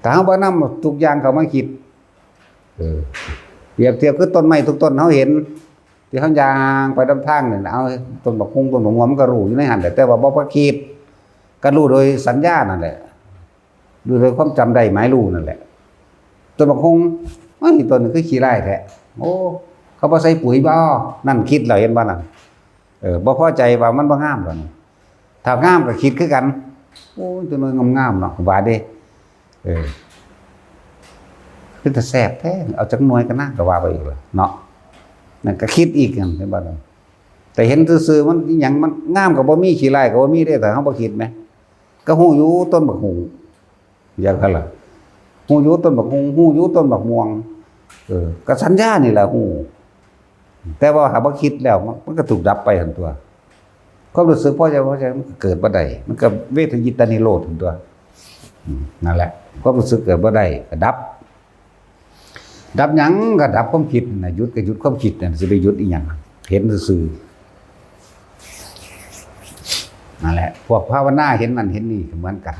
ถ้าเฮาบ่นำทุกอย่างเข้ามาคิด เออ เปรียบเทียบคือต้นไม้ทุกต้นเฮาเห็น ที่เฮาย่างไปนำทางนั่นน่ะ เอา ต้นบักฮุ่งต้นบักม่วงมันก็รู้อยู่ในหั่นแหละ แต่ว่าบ่ บ่คิด ก็รู้โดยสัญญานั่นแหละ รู้โดยความจำได้หมายรู้นั่นแหละ ต้นบักฮุ่ง เอ้ย ต้นนี้คือขี้ร้ายแท้ โอ้ เขาบ่ใส่ปุ๋ยบ่ นั่นคิดแล้ว เห็นบ่นั่น เออ บ่พอใจว่ามันบ่งามแล้วนี่ ถ้างามก็คิดคือกัน โอ้ย ต้นนี้งามๆเนาะ ว่าเด้ เออ เป็นตาแซ่บแท้ เอาจักหน่วยก็น่า ก็ว่าไปอีกล่ะเนาะ นั่นก็คิดอีกนั่น เห็นบ่ล่ะ แต่เห็นซื่อๆ มันอิหยัง มันงามก็บ่มี ขี้ร้ายก็บ่มีเด้ ถ้าเฮาบ่คิดแหม ก็ฮู้อยู่ต้นบักฮุ่ง อย่างนั้นล่ะ ฮู้อยู่ต้นบักฮุ่ง ฮู้อยู่ต้นบักม่วง เออ ก็สัญญานี่แหละฮู้ แต่ว่าหากบ่คิดแล้ว มัน มันก็ถูกดับไปหั่นตั๊ว ความรู้สึกพอใจบ่พอใจมันก็เกิดบ่ได้ มันก็เวทยิตานิโรธหั่นตั๊ว อืม นั่นแหละ ความรู้สึกเกิดบ่ได้ก็ดับ ดับหยัง ก็ดับความคิดน่ะ หยุดก็หยุดความคิดน่ะ สิไปหยุดอิหยัง เห็นซื่อๆ นั่นแหละ พวกภาวนาเห็นนั่นเห็นนี่ก็เหมือนกัน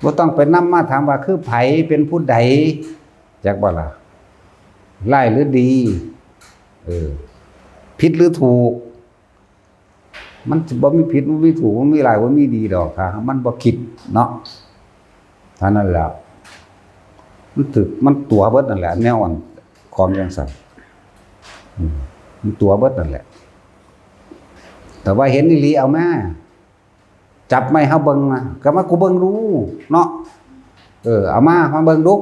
บ่ต้องไปนำมาถามว่าคือไผ เป็นผู้ใด จักบ่ล่ะ ร้ายหรือดี เออ ผิดหรือถูก มันสิบ่มีผิด บ่มีถูก บ่มีร้าย บ่มีดีดอก ถ้ามันบ่คิดเนาะ เท่านั้นแหละ มันถืก มันตั๋วเบิดนั่นแหละ แนวอันของจั่งซั้น อืม มันตั๋วเบิดนั่นแหละ แต่ว่าเห็นอีหลีเอามา จับไม้เฮาเบิ่งนะ ก็มากูเบิ่งดูเนาะ เออ เอามา มาเบิ่งดู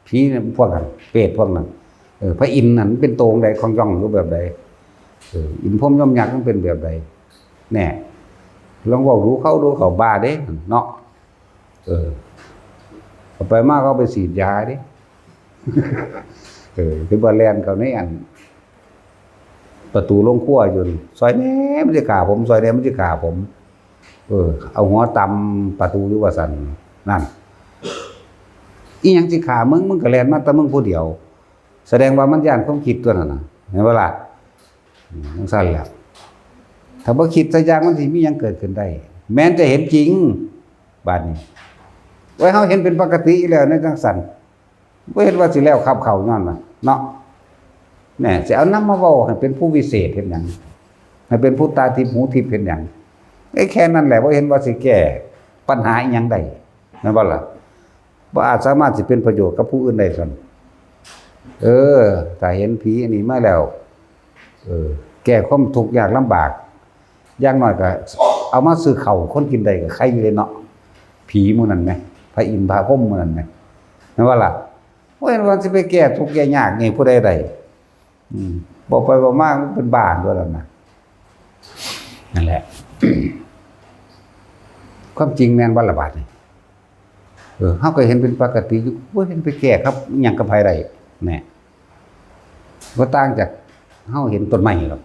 ผีเนี่ยพวกนั้น เปรตพวกนั้น เออ พระอินทร์นั่นมันเป็นโตจั่งใด ของย่องอยู่แบบใด เออ อินทร์พรหมยมยักษ์มันเป็นแบบใด แน่ ลองเว้าดูเขาดู เขาบ้าเด้เนาะ เออ เอาไปมาเขาไปฉีดยาเด้ เออ คือว่าแล่นเข้าในอัน ประตูโรงครัวอยู่ "ซอยแหน่ มันสิฆ่าผม ซอยแหน่ มันสิฆ่าผม" เออ เอาหัวตำประตูอยู่ว่าซั่น นั่น อีหยังสิฆ่ามึง มึงก็แล่นมาแต่มึงผู้เดียว แสดงว่ามันย้านความคิดตั๊วนั่นน่ะ เห็นบ่ล่ะ อืม จั่งซั้นแหละ ถ้าบ่คิดสักอย่างมันสิมีหยังเกิดขึ้นได้ แม้นจะเห็นจริง บาดนี้ โอ้ย เฮาเห็นเป็นปกติอยู่แล้วในจั่งซั้น บ่เห็นว่าสิแล้วคับเข้าย้อนว่าเนาะ แหน่ สิเอานำมาเว้าให้เป็นผู้วิเศษเฮ็ดหยัง ให้เป็นผู้ตาทิพย์หูทิพย์เฮ็ดหยัง ไอ้แค่นั้นแหละ บ่เห็นว่าสิแก้ปัญหาอิหยังได้ แม่นบ่ล่ะ บ่อาจสามารถสิเป็นประโยชน์กับผู้อื่นได้ซั่น เออ ถ้าเห็นผีอันนี้มาแล้ว เออ แก้ความทุกข์ยากลำบาก อย่างน้อยก็เอามาซื้อข้าวคนกินได้ก็ไคอยู่เด้เนาะ ผีหมู่นั้นแหม พระอินทร์พระพรหมหมู่นั้นแหม แม่นบ่ล่ะ โอ้ย ว่าสิไปแก้ทุกข์แก้ยากนี่ผู้ใดได้ อืม บอกไปบอกมามันเป็นบ้าตั๊วนั่นน่ะ นั่นแหละ ความจริงแม่นบ่ล่ะบาดนี้ เออ เฮาก็เห็นเป็นปกติอยู่ บ่เห็นไปแก้กับอิหยังกับไผได้ แหน่ บ่ต่างจากเฮาเห็นต้นไม้หรอก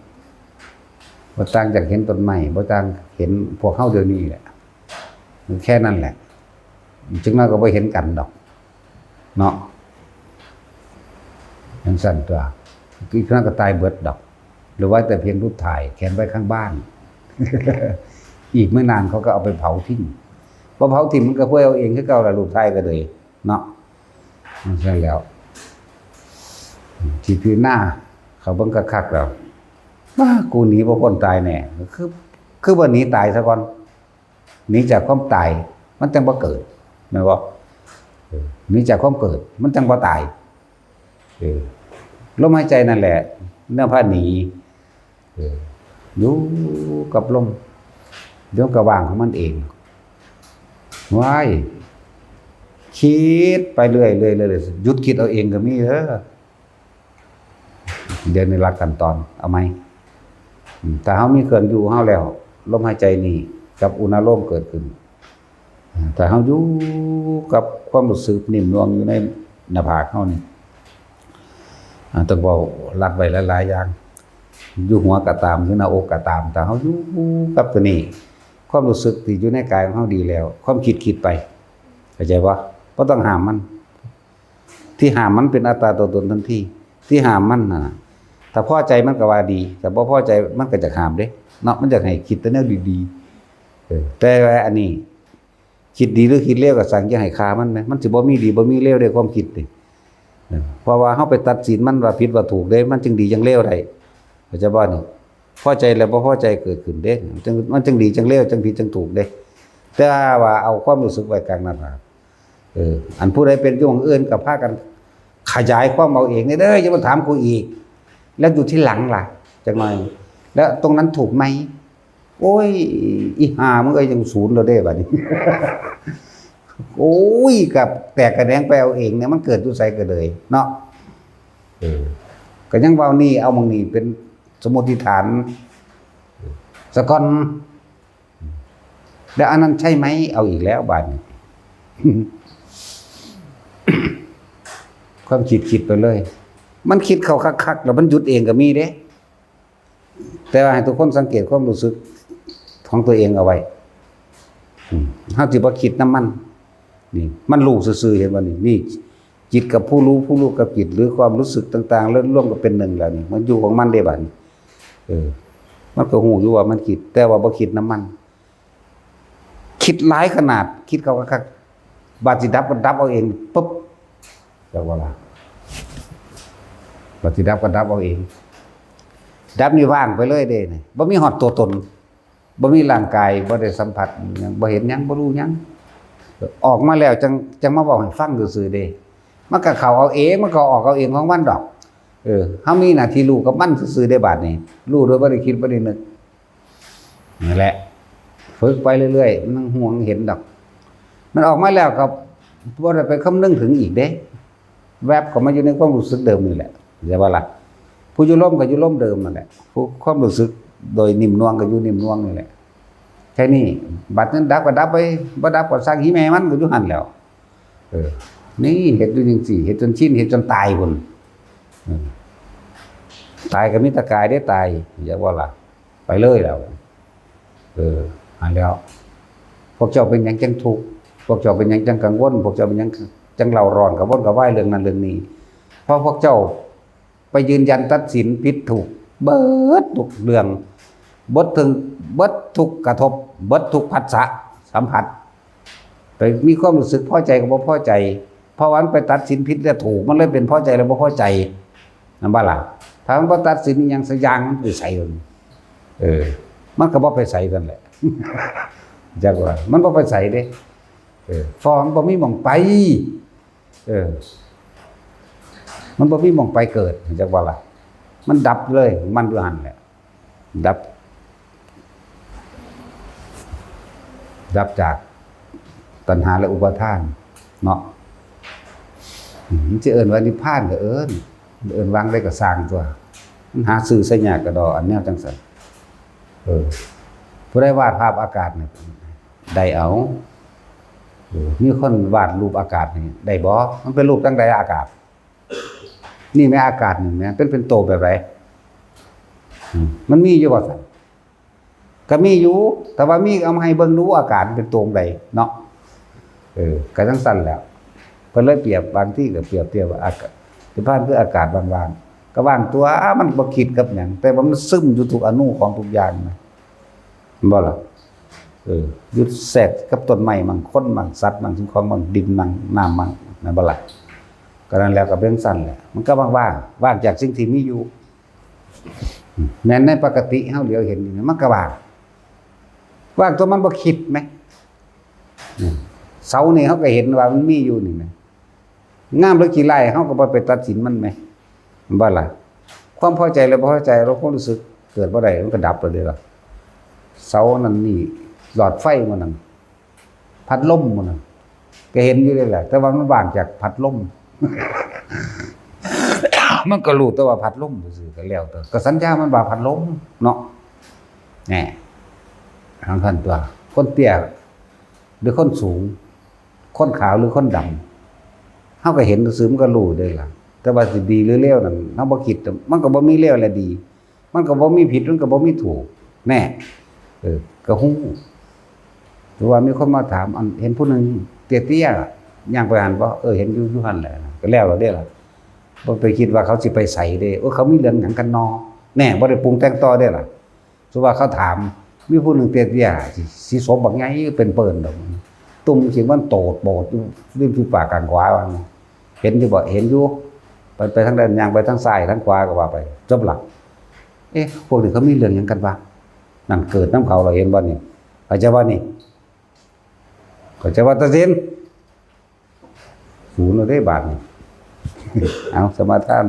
บ่ต่างจากเห็นต้นไม้ บ่ต่างเห็นพวกเฮาเดี๋ยวนี้แหละ มันแค่นั้นแหละ จักหน่อยก็บ่เห็นกันดอก เนาะ จั่งซั้นตั๊ว อีกหน่อยก็ตายเบิดดอก เหลือไว้แต่เพียงรูปถ่าย แขวนไว้ข้างบ้าน อีกไม่นานเขาก็เอาไปเผาทิ้ง พอเผาทิ้งมันก็เปื่อยเอาเองคือเก่าล่ะ รูปถ่ายก็เลย เนาะ จั่งซั้นแล้ว ที่พิจารณาเขาเบิ่งคักๆแล้ว "ว้า กูหนีบ่พ้นตายแน่" คือ คือบ่หนีตายซะก่อน หนีจากความตาย มันจั่งบ่เกิด แม่นบ่ เออ หนีจากความเกิด มันจั่งบ่ตาย เออ ลมหายใจนั่นแหละ แนวพาหนี เออ อยู่กับลม เดี๋ยวก็ว่างของมันเอง ว้าย คิดไปเรื่อยๆ เรื่อยๆ หยุดคิดเอาเองก็มีเด้อ เดี๋ยวนี้ลัดขั้นตอน เอาใหม่ อืม ถ้าเฮามีเครื่องอยู่เฮาแล้ว ลมหายใจนี่กับอุณาโลมเกิดขึ้น อ่า ถ้าเฮาอยู่กับความรู้สึกนิ่มนวลอยู่ในหน้าผากเฮานี่ อ่า ต้องเว้าลัดไว้หลายๆ อย่าง อยู่หัวก็ตาม อยู่หน้าอกก็ตาม ถ้าเฮาอยู่กับตัวนี้ ความรู้สึกที่อยู่ในกายของเฮาดีแล้ว ความคิดคิดไป เข้าใจบ่ บ่ต้องห้ามมัน ที่ห้ามมันเป็นอัตตาตัวตนทันที ที่ห้ามมันน่ะ ถ้าพอใจมันก็ว่าดี ถ้าบ่พอใจมันก็จะห้ามเด้ เนาะ มันอยากให้คิดแต่แนวดีๆ เออ แต่ว่าอันนี้ คิดดีหรือคิดเลวก็สั่งอย่าให้ฆ่ามันแหม มันสิบ่มีดีบ่มีเลวได้ความคิดนี่ เออ เพราะว่าเฮาไปตัดสินมันว่าผิดว่าถูกเด้ มันจึงดีจั่งเลวได้ เข้าใจบ่นี่? พอใจแล้วบ่พอใจเกิดขึ้นเด้ มันจั่ง มันจั่งดีจั่งเลว จั่งผิดจั่งถูกเด้ แต่ว่าเอาความรู้สึกไว้กลางหน้าผาก เออ อันผู้ใดเป็นอยู่หม่องอื่นก็พากันขยายความเอาเองเด้อ อย่ามาถามกูอีก แล้วอยู่ที่หลังล่ะ จักหน่อย แล้วตรงนั้นถูกไหม? โอ้ย อีห่ามึงเอ้ย ยังศูนย์แล้วเด้บัดนี้ โอ้ย กับแตกกระแหนงไปเอาเองเนี่ย มันเกิดอยู่ไสก็เลยเนาะ เออ ก็ยังเว้านี่ เอาหม่องนี่เป็นสมมติฐานซะก่อน แล้วอันนั้นใช่ไหม? เอาอีกแล้วบาดนี้ ความคิดคิดไปเลย มันคิดเข้าคักๆ แล้วมันหยุดเองก็มีเด้ แต่ว่าให้ทุกคนสังเกตความรู้สึกของตัวเองเอาไว้ อืม เฮาสิบ่คิดนำมัน นี่ มันรู้ซื่อๆ เห็นบ่นี่? นี่ จิตกับผู้รู้ ผู้รู้กับจิต หรือความรู้สึกต่างๆ แล้วรวมกันเป็นหนึ่งแล้วนี่ มันอยู่ของมันเด้บัดนี้ เออ มันก็รู้อยู่ว่ามันคิด แต่ว่าบ่คิดนำมัน คิดหลายขนาด คิดเข้าคักๆ บาดสิดับก็ดับเอาเอง ปึ๊บ จักว่าล่ะ บาดสิดับก็ดับเอาเอง ดับนี่ว่างไปเลยเด้นี่ บ่มีฮอดตัวตน บ่มีร่างกาย บ่ได้สัมผัสหยัง บ่เห็นหยัง บ่รู้หยัง ออกมาแล้วจั่ง จั่งมาเว้าให้ฟังซื่อๆ เด้ มันก็เข้าเอาเอง มันก็ออกเอาเองของมันดอก เออ เฮามีหน้าที่รู้กับมันซื่อๆ เด้บาดนี้ รู้โดยบ่ได้คิดบ่ได้นึก นั่นแหละ ฝึกไปเรื่อยๆ มันฮู้มันเห็นดอก มันออกมาแล้วก็บ่ได้ไปคำนึงถึงอีกเด้ แวบเข้ามาอยู่ในความรู้สึกเดิมนี่แหละ เข้าใจบ่ล่ะ? ผู้อยู่ลมก็อยู่ลมเดิมนั่นแหละ ผู้ความรู้สึกโดยนิ่มนวลก็อยู่นิ่มนวลนี่แหละ แค่นี้ บัดนั้นดับก็ดับไป บ่ดับก็ซ่างอีแม่มัน ก็อยู่หั่นแหล้ว เออ นี่เฮ็ดอยู่จั่งซี้ เฮ็ดจนชิน เฮ็ดจนตายพุ้น เออ ตายก็มีแต่กายเด้ตาย เข้าใจบ่ล่ะ? ไปเลยแหล้ว เออ หั่นแหล้ว พวกเจ้าเป็นหยังจั่งทุกข์ พวกเจ้าเป็นหยังจั่งกังวล พวกเจ้าเป็นหยังจั่งเร่าร้อน กระวนกระวายเรื่องนั้นเรื่องนี้ เพราะพวกเจ้าไปยืนยันตัดสินผิดถูก เบิดทุกเรื่อง เบิดถึง เบิดทุกกระทบ เบิดทุกผัสสะสัมผัส ไปมีความรู้สึกพอใจกับบ่พอใจ เพราะว่ามันไปตัดสินผิดและถูก มันเลยเป็นพอใจและบ่พอใจ นั่นบ่ล่ะ? ถ้ามันบ่ตัดสินอิหยังสักอย่าง มันไปไสมัน เออ มันก็บ่ไปไสนั่นแหละ จักว่า มันบ่ไปไสเด้ เออ เพราะมันบ่มีหม่องไป เออ มันบ่มีหม่องไปเกิด จักว่าล่ะ มันดับเลยของมันอยู่หั่นแหละ ดับ ดับจากตัณหาและอุปาทาน เนาะ อืม มันสิเอิ้นว่านิพพานก็เอิ้น เอิ้นวางได้ก็ซ่างตัว มันหาซื้อใส่ยากกระดอ อันแนวจั่งซั่น เออ ผู้ใดวาดภาพอากาศนี่ ได้เอา เออ มีคนวาดรูปอากาศนี่ ได้บ่? มันเป็นรูปจั่งใดอากาศ? นี่แหมอากาศนี่แหม เป็น เป็นโตแบบใด? อืม มันมีอยู่บ่ซั่น? ก็มีอยู่ แต่ว่ามีเอามาให้เบิ่งดู อากาศเป็นโตจั่งใดเนาะ เออ ก็จั่งซั่นแหละ เพิ่นเลยเปรียบ บางทีก็เปรียบเทียบว่าอากาศ นิพพานคืออากาศว่างๆ ก็ว่างตัว มันบ่คิดกับหยัง แต่ว่ามันซึมอยู่ทุกอณูของทุกอย่างนะ แม่นบ่ล่ะ? เออ อยู่แทรกกับต้นไม้มั่ง คนมั่ง สัตว์มั่ง สิ่งของมั่ง ดินมั่ง น้ำมั่ง แม่นบ่ล่ะ? ก็นั่นแหละ ก็เป็นจั่งซั่นแหละ มันก็ว่างๆ ว่างจากสิ่งที่มีอยู่ แม่นในปกติเฮาเหลียวเห็นอยู่นี่ มันก็ว่าง ว่างตัวมันบ่คิดแหม อืม เสานี่เฮาก็เห็นว่ามันมีอยู่นี่แหม งามหรือขี้ร้าย เฮาก็บ่ไปตัดสินมันแหม แม่นบ่ล่ะ? ความพอใจหรือบ่พอใจ เราความรู้สึกเกิดบ่ได้ มันก็ดับไปเลยล่ะ เสานั่นนี่ หลอดไฟมันนั่น พัดลมมันนั่น ก็เห็นอยู่เลยแหละ แต่ว่ามันว่างจากพัดลม มันก็รู้แต่ว่าพัดลมซื่อๆ ก็แล้วแต่ ก็สัญญามันว่าพัดลมเนาะ แหน่ ทางคันตัว คนเตี้ยหรือคนสูง คนขาวหรือคนดำ เฮาก็เห็นซื่อๆ มันก็รู้ได้ล่ะ แต่ว่าสิดีหรือเลวนั่น เฮาบ่คิด มันก็บ่มีเลวและดี มันก็บ่มีผิด มันก็บ่มีถูก แหน่ เออ ก็ฮู้ หรือว่ามีคนมาถาม อัน เห็นผู้หนึ่งเตี้ยๆ ย่างไปหั่นบ่? เออ เห็นอยู่ อยู่หั่นแหละ ก็แล้วแล้วเด้ล่ะ บ่ไปคิดว่าเขาสิไปไสเด้ โอ้ เขามีเรื่องหยังกันนอ แหน่ บ่ได้ปรุงแต่งต่อเด้ล่ะ สมมุติว่าเขาถาม มีผู้หนึ่งเตี้ยๆ สิ สิสมบักใหญ่เป็นเปิ้นดอก ตุ่มขี้มันโตดโปดอยู่ริมฝีปากข้างขวาว่า เห็นอยู่บ่? เห็นอยู่ ไป ไปทางใด ย่างไปทางซ้ายทางขวาก็ว่าไป จบละ เอ๊ะ พวกนี้เขามีเรื่องหยังกันวะ นั่นเกิดนำเขา เราเห็นบ่นี่ เข้าใจบ่นี่ เข้าใจว่าตัดสิน ศูนย์เอาเด้บาดนี่ เอาสมาทาน